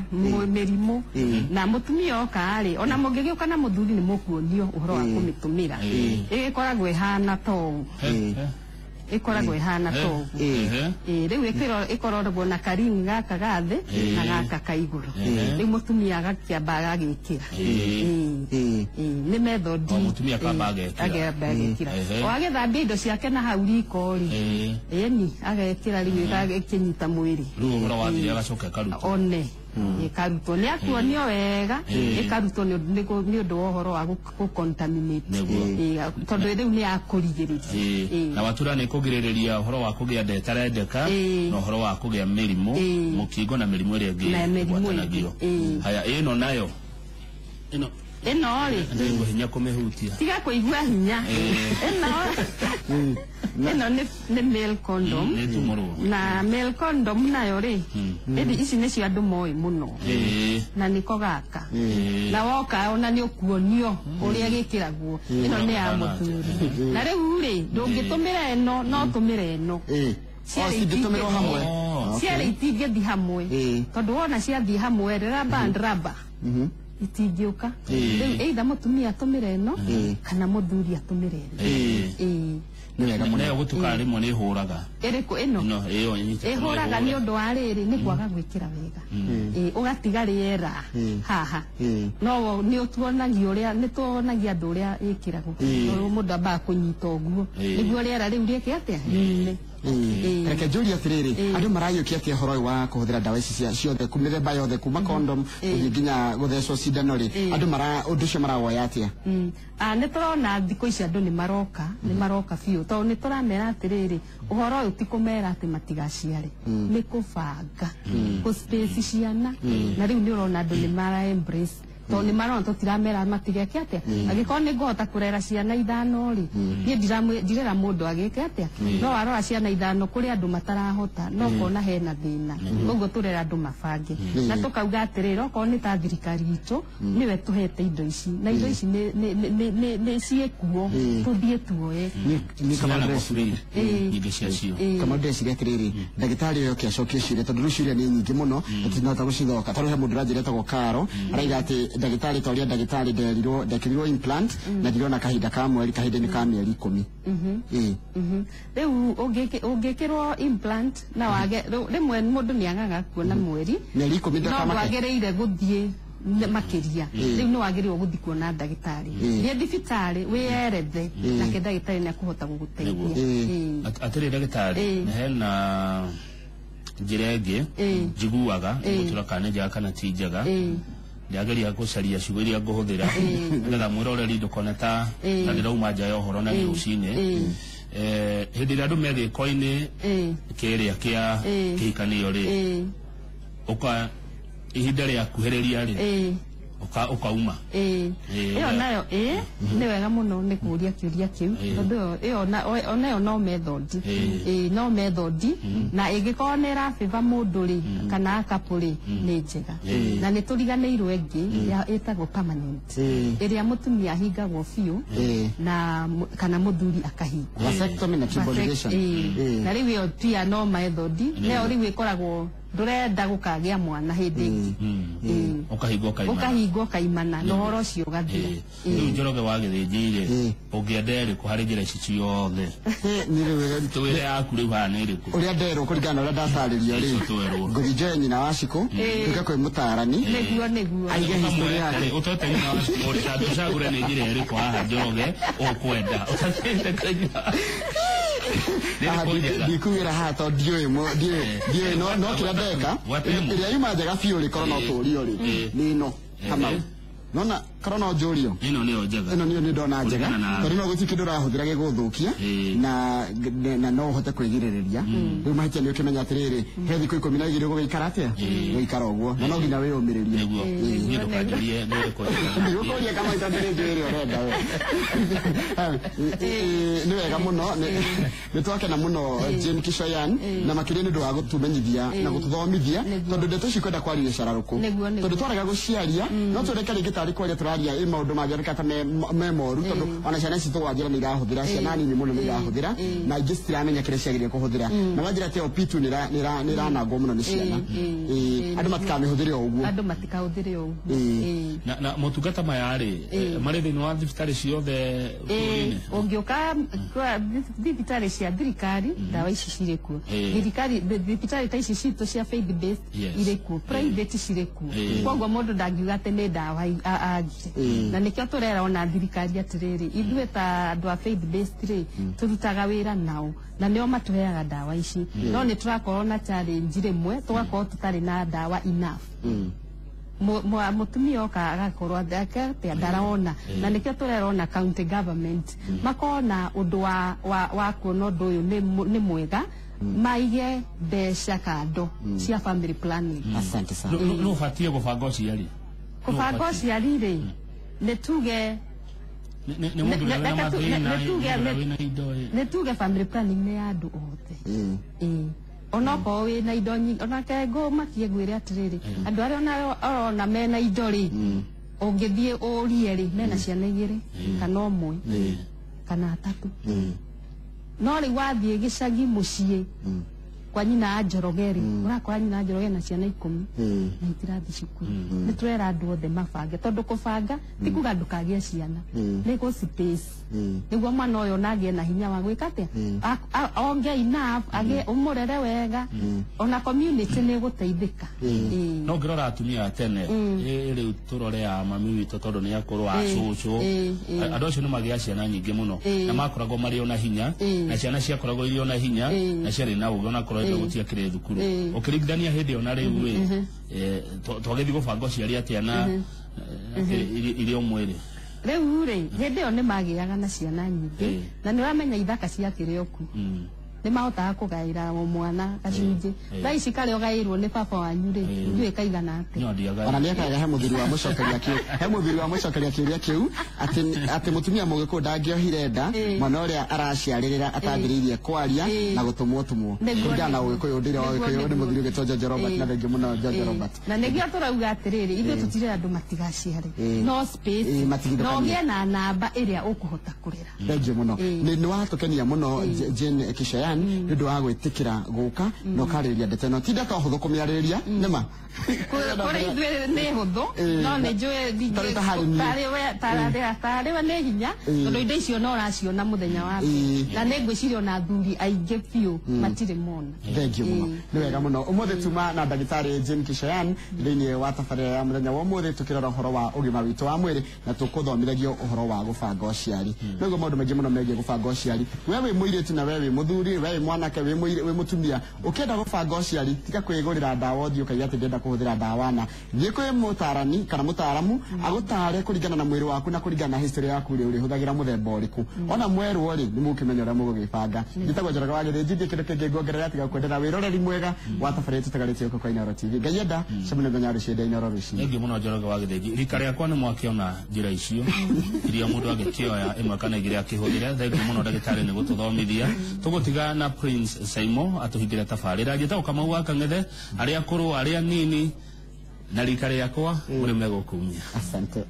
mĩrimũ. Na mũtumia oka rĩ, ona mũngĩgĩũka na mũthuri nĩ mũkuonio ũhoro wa kũmĩtũmĩra. Ĩgĩkoragwo ĩhana ta ũũ. Ĩkoragwo ĩhana ta ũguo. Rĩu ĩkoragwo na karingi gaka ga thĩ na gaka ka igũrũ. Rĩu mũtumia agakĩamba agagĩkĩra. Nĩ method. Mũtumia akamba agekĩra. O agĩthambia indo ciake na hau riko rĩ, ĩni agekĩra rĩu ĩgakĩnyita mwĩrĩ. Rĩu ũhoro wathire agacoka ĩkarutwo. One ĩkarutwo nĩ akuonio wega, ĩkarutwo nĩ ũndũ wa ũhoro wa gũ-contaminate, tondũ rĩu nĩ ya kũrigĩrĩria. Na watura nĩ kũgirĩrĩria ũhoro wa kũgĩa nda ĩtarendeka na ũhoro wa kũgĩa mĩrimũ mũkingo na mĩrimũ ĩrĩa ĩngĩ ĩgwatanagio. Haya, ĩno nayo ĩno ĩno rĩ, ndĩraigua hinya kũmĩhutia. Tiga kũigua hinya. Ĩno nĩ male condom. Nĩ tumũrwo. Na male condom nayo rĩ, ĩndĩ ici nĩcio andũ moĩ mũno. Na nĩko gaka. Na woka ona nĩ ũkuonio ũrĩa gĩkĩragwo. Ĩno nĩ ya mũthuri. Na rĩu rĩ, ndũngĩtũmĩra ĩno, no tũmĩre ĩno. Cingĩtũmĩrwo hamwe. Cierĩ itingĩthiĩ hamwe. Tondũ wona ciathiĩ hamwe, raba and raba. Itingĩũka. Rĩu either mũtumia atũmĩre ĩno kana mũthuri atũmĩre ĩno. Nĩ wega mũno. Nayo gũtuka rĩmwe nĩ ĩhũraga. Ĩrĩkũ ĩno? Ĩno ĩyo nyitĩte. Ĩhũraga nĩ ũndũ wa rĩrĩ, nĩ kwaga gwĩkĩra wega. Ũgatiga rĩera haha. No nĩ ũtuonagia ũrĩa, nĩ tuonagia andũ ũrĩa ĩkĩragwo. Tondũ mũndũ ambaga kũnyita ũguo. Nĩguo rĩera rĩu rĩke atĩa? Riume. Reke njũrie atĩrĩrĩ, andũ marayũkia atĩa ũhoro ũyũ wa kũhũthĩra ndawa ici cia ciothe mĩthemba yothe kuma condom gũthiĩ nginya gũthecwo cindano rĩ, andũ mara ũndũ ũcio marawoya atĩa? Nĩ tũrona thikũ ici andũ nĩ maroka biũ, tondũ nĩ tũramera atĩrĩrĩ, ũhoro ũyũ ti kũmera atĩ matigaciare, nĩ kũbanga kũ space ciana, na rĩu nĩ ũrona andũ nĩ mara embrace, tondũ nĩ marona tũtiramera matigeke atĩa. Angĩkorwo nĩ ngũhota kũrera ciana 5 rĩ, niĩ ndirera mũndũ agĩke atĩa, no warora ciana 5 kũrĩ andũ matarahota, no kona hena thĩna, koguo tũrera andũ mabange. Na tũkauga atĩrĩrĩ, okorwo nĩ ta thirikari itũ nĩwe tũhete indo ici, na indo ici nĩ ciĩkuo, tũthiĩ tuoye. Kamau ndĩreciria atĩrĩrĩ, ndagĩtarĩ ũyũ oke acokie ciũria, tondũ rĩu ciũria nĩ nyingĩ mũno na tũtinahota gũcithoka. Tarĩu he mũndũ ũranjĩra etagwo Karo, araiga atĩ ndagĩtarĩ ta ũrĩa ndagĩtarĩ nderirwo ndekĩrirwo implant na ndirona kahinda ka mweri, kahinda-inĩ ka mĩeri 10. Rĩu ũngĩkĩrwo implant na wage rĩmwe mũndũ nĩ agaga kuona mweri mĩeri 10 no ndwagĩrĩire gũthiĩ makĩria. Rĩu nĩ wagĩrĩirwo gũthiĩ kuona ndagĩtarĩ, thiĩ thibitarĩ wĩyerethe, nake ndagĩtarĩ nĩ akũhota gũgũteithia. Atĩrĩ ndagĩtarĩ, hena njĩra ĩngĩ njiguaga gũtura kana nĩ njega kana ti njega, ndageria gũcaria ciugo iria ngũhũthĩra nĩgetha mwĩroreri ndũkone ta ndĩrauma nja ya ũhoro na nĩ rũcinĩ. Hĩndĩ ĩrĩa andũ me gĩko-inĩ kĩrĩa kĩa kĩhikanio rĩ, ũka ihinda rĩakuhĩrĩria rĩ, ũkauma. Ĩyo nayo nĩ wega mũno nĩ kũũria kĩũria kĩu, tondũ ĩyo onayo no method, no method, na ĩngĩkorwo nĩ ĩrabĩba mũndũ rĩ kana couple rĩ, nĩ njega. Na nĩ tũriganĩirwo ĩngĩ ĩtagwo permanent, ĩrĩa mũtumia ahingagwo biũ na kana mũthuri akahingwo, vasectomy na tubalization. Na rĩu ĩyo pia no method, nayo rĩu ĩkoragwo ndũrenda gũkagĩa mwana hĩndĩ ĩngĩ, ũkahingwo kaimana na ũhoro ũcio ũgathira. Rĩu Njoroge wa Gĩthĩnji rĩ, ũngĩenda ĩrĩkũ harĩ njĩra ici ciothe? Tũwĩre yaku rĩu haha nĩ ĩrĩkũ? Ũrĩa nderwo kũringana na ũrĩa ndatarĩrio rĩ, ngũthiĩ njoe nyina wa Cikũ, nduĩke kwĩ mũtaarani, nĩguo aige history yake. Ũtote nyina wa Cikũ rĩ, ta tũcagũre nĩ njĩra ĩrĩkũ haha Njoroge ũkwenda. Ndikuĩra haha tondũ ndiũĩ, no kĩrĩa ndeka ĩrĩa yuma njega biũ rĩ, korwo no tũũrio rĩ, nĩ ĩno Kamau. Nona korwo no njũrio ĩno nĩyo njega, ĩno nĩyo nĩ ndona njega, tondũ no gũtirĩ kĩndũ ũrahũthĩra gĩgũthũkia na no ũhote kwĩgirĩrĩria. Rĩu mahĩtia nĩ ũkĩmenya atĩrĩrĩ, he thikũ 12 ũgũgĩikara atĩa, gũikara ũguo, na no nginya wĩyũmĩrĩrie. Niĩ ndũkanjũrie ndigũkũria Kamau tondũ nĩ njũĩ ĩrĩa ũrenda we. Nĩ wega mũno, nĩ twakena mũno Jane Kishoyan, na makĩria nĩ ũndũ wa gũtũmenyithia na gũtũthomithia, tondũ ndeto ici kwenda kwaria cararũkũ, tondũ twarega gũciaria no tũreke rĩngĩ tarĩ kwaria tũraria ĩ maũndũ mangĩoneka ta me moru, tondũ ona ciana ici tũgwanjĩra nĩ irahũthĩra, ciana nini mũno nĩ irahũthĩra, na ingĩ citiramenya kĩrĩa ciagĩrĩire kũhũthĩra, na wanjĩra atĩ P2 nĩ ĩranangwo mũno nĩ ciana, andũ matikamĩhũthĩre o ũguo, andũ matikahũthĩre o ũguo. Na motungata maya rĩ, marĩ thĩinĩ wa thibitarĩ ciothe bũrũri-inĩ? Ũngĩũka thibitarĩ cia thirikari, ndawa ici cirĩ kuo, thirikari thibitarĩ ta ici citũ cia faith based irĩ kuo, private cirĩ kuo, koguo mũndũ ndangiuga atĩ nĩ ndawa agire. Na nĩkĩo tũrera ona thirikari atĩrĩrĩ, ithuĩ ta andũ a faith based rĩ, tũrutaga wĩra nao na nĩo matũheaga ndawa ici, no nĩ tũrakorwo na challenge rĩmwe, tũgakorwo tũtarĩ na ndawa enough. Mũtumia oka agakorwo atĩa ndarona, na nĩkĩo tũrerona county government makona ũndũ wa kuona ũndũ ũyũ nĩ mwega, maige mbeca kando cia family planning. Asante sana. No ũbatiĩ gũbanga ũciari? Kũbanga ũciari rĩ, nĩ tuge nĩ tuge family planning nĩ ya andũ othe. Onokorwo wĩna indo nyingĩ, onake ngũmakie ngwĩre atĩrĩrĩ, andũ arĩa ũrona mena indo rĩ, ũngĩthiĩ ũrie rĩ, mena ciana 2 kana 1 kana 3. No rĩu wathiĩ gĩcagi mũciĩ, Kwa nyina Njoroge rĩ, ũrakora nyina Njoroge na ciana 10 na itirathi cukuru. Nĩ tũrera andũ othe mabange, tondũ kũbanga ti kuga ndũkagĩe ciana, nĩ gũ space nĩguo mwana ũyũ onagĩe na hinya wa gwĩka atĩa, onge enough, agĩe ũmũrere wega, ona community nĩ ĩgũteithĩka. No ngĩrora atumia a tene rĩu tũrore a mami witũ tondũ nĩ akũrũ a cũcũ, andũ acio nĩ magĩa ciana nyingĩ mũno na makoragwo marĩ ona hinya, na ciana ciakoragwo irĩ ona hinya na ciarĩ na ũgĩ, onakorwo hĩndĩ ĩyo gũtiakĩrĩ thukuru. Ũkĩringithania hĩndĩ ĩyo na rĩu ĩ, twagĩthiĩ gũbanga ũciari atĩa na irĩ o mwĩrĩ? Rĩu rĩ, hĩndĩ ĩyo nĩ magĩaga na ciana nyingĩ, na nĩ ũramenya ithaka ciakĩrĩ o kuo, nĩ mahotaga kũgaĩra o mwana gacunjĩ. Thaa ici karĩa ũgaĩrwo nĩ baba wanyu rĩ, ndiũĩ kaigana atĩa. Ona nĩ akaga he mũthuri wa mũcokeria kĩu, he mũthuri wa mũcokeria kĩũria kĩu atĩ mũtumia mũgĩkũyũ ndangĩohire nda mwana ũrĩa araciarĩrĩra atambĩrĩirie kwaria na gũtũmwo tũmwo kũringana na ũgĩkũyũ, ũndũire wa ũgĩkũyũ. Nĩ mũthuri ũgĩtwo George Robert, na thengiũ mũno George Robert. Na nĩkĩo tũrauga atĩrĩrĩ, ithuĩ tũtirĩ andũ matigaciare, no space, no ũgĩe na namba ĩrĩa ũkũhota kũrera. Thengiũ mũno, nĩ watũkenia mũno Jane Kishayan nĩ ũndũ wa gwĩtĩkĩra gũka na ũkarĩrĩria ndeto ĩno. Ti ndeto hũthũ kũmĩarĩrĩria, nĩ ma kũrĩ ithuĩ nĩ hũthũ, no nĩ njũĩ tarĩ we nĩ hinya, tondũ indo icio no ũraciona mũthenya wa mbere, na nĩ ngwĩciria ona athuri aingĩ biũ matirĩ mona. Thengiũ mũno, nĩ wega mũno. Ũmũthĩ tuma na ndagĩtarĩ Jane Kishayan thĩinĩ wa tabarĩra ya mũthenya wa ũmũthĩ, tũkĩrora ũhoro wa ũgima witũ wa mwĩrĩ na tũkũthomithagio ũhoro wa gũbanga ũciari. Nĩguo maũndũ maingĩ mũno megiĩ gũbanga ũciari. We wĩ mũirĩtu na we wĩ mũthuri, we wĩ mwanake, wĩ mũtumia, ũkĩenda gũbanga ũciari tiga kwĩgũrĩra ndawa ũthiĩ ũkaiga atĩ ndĩrenda kũhũthĩra ndawa na thiĩ kwĩ mũtarani kana mũtaaramu agũtare kũringana na mwĩrĩ waku na kũringana na history yaku rĩ, ũrĩhũthagĩra mũthemba ũrĩkũ. Ona mwerwo rĩ, nĩ mũkĩmenya ũrĩa mũgũgĩbanga. Njĩtagwo Njoroge wa Gĩthĩnji, ndiĩ kĩndũ kĩngĩ nguongerera tiga kwendera wĩroreri mwega wa tabarĩra tũtagarĩtie gũkũ kwa Inooro TV. Ngai enda cemania mũthenya wa rũciũ Inooro rũciũ. Thengiũ mũno Njoroge wa Gĩthĩnji. Rika rĩakwa nĩ mwakĩona njĩra icio iria mũndũ angĩkĩoya ĩmwe kana igĩrĩ akĩhũthĩre. Thengiũ mũno ndagĩtarĩ nĩ gũtũthomithia. Tũgũtiga na Prince Saimo atũhingĩre tabarĩra. Njĩtagwo Kamau wa Kang'ethe, arĩa akũrũ, arĩa nini na rika rĩakwa mũrĩ megũkumia. Asante.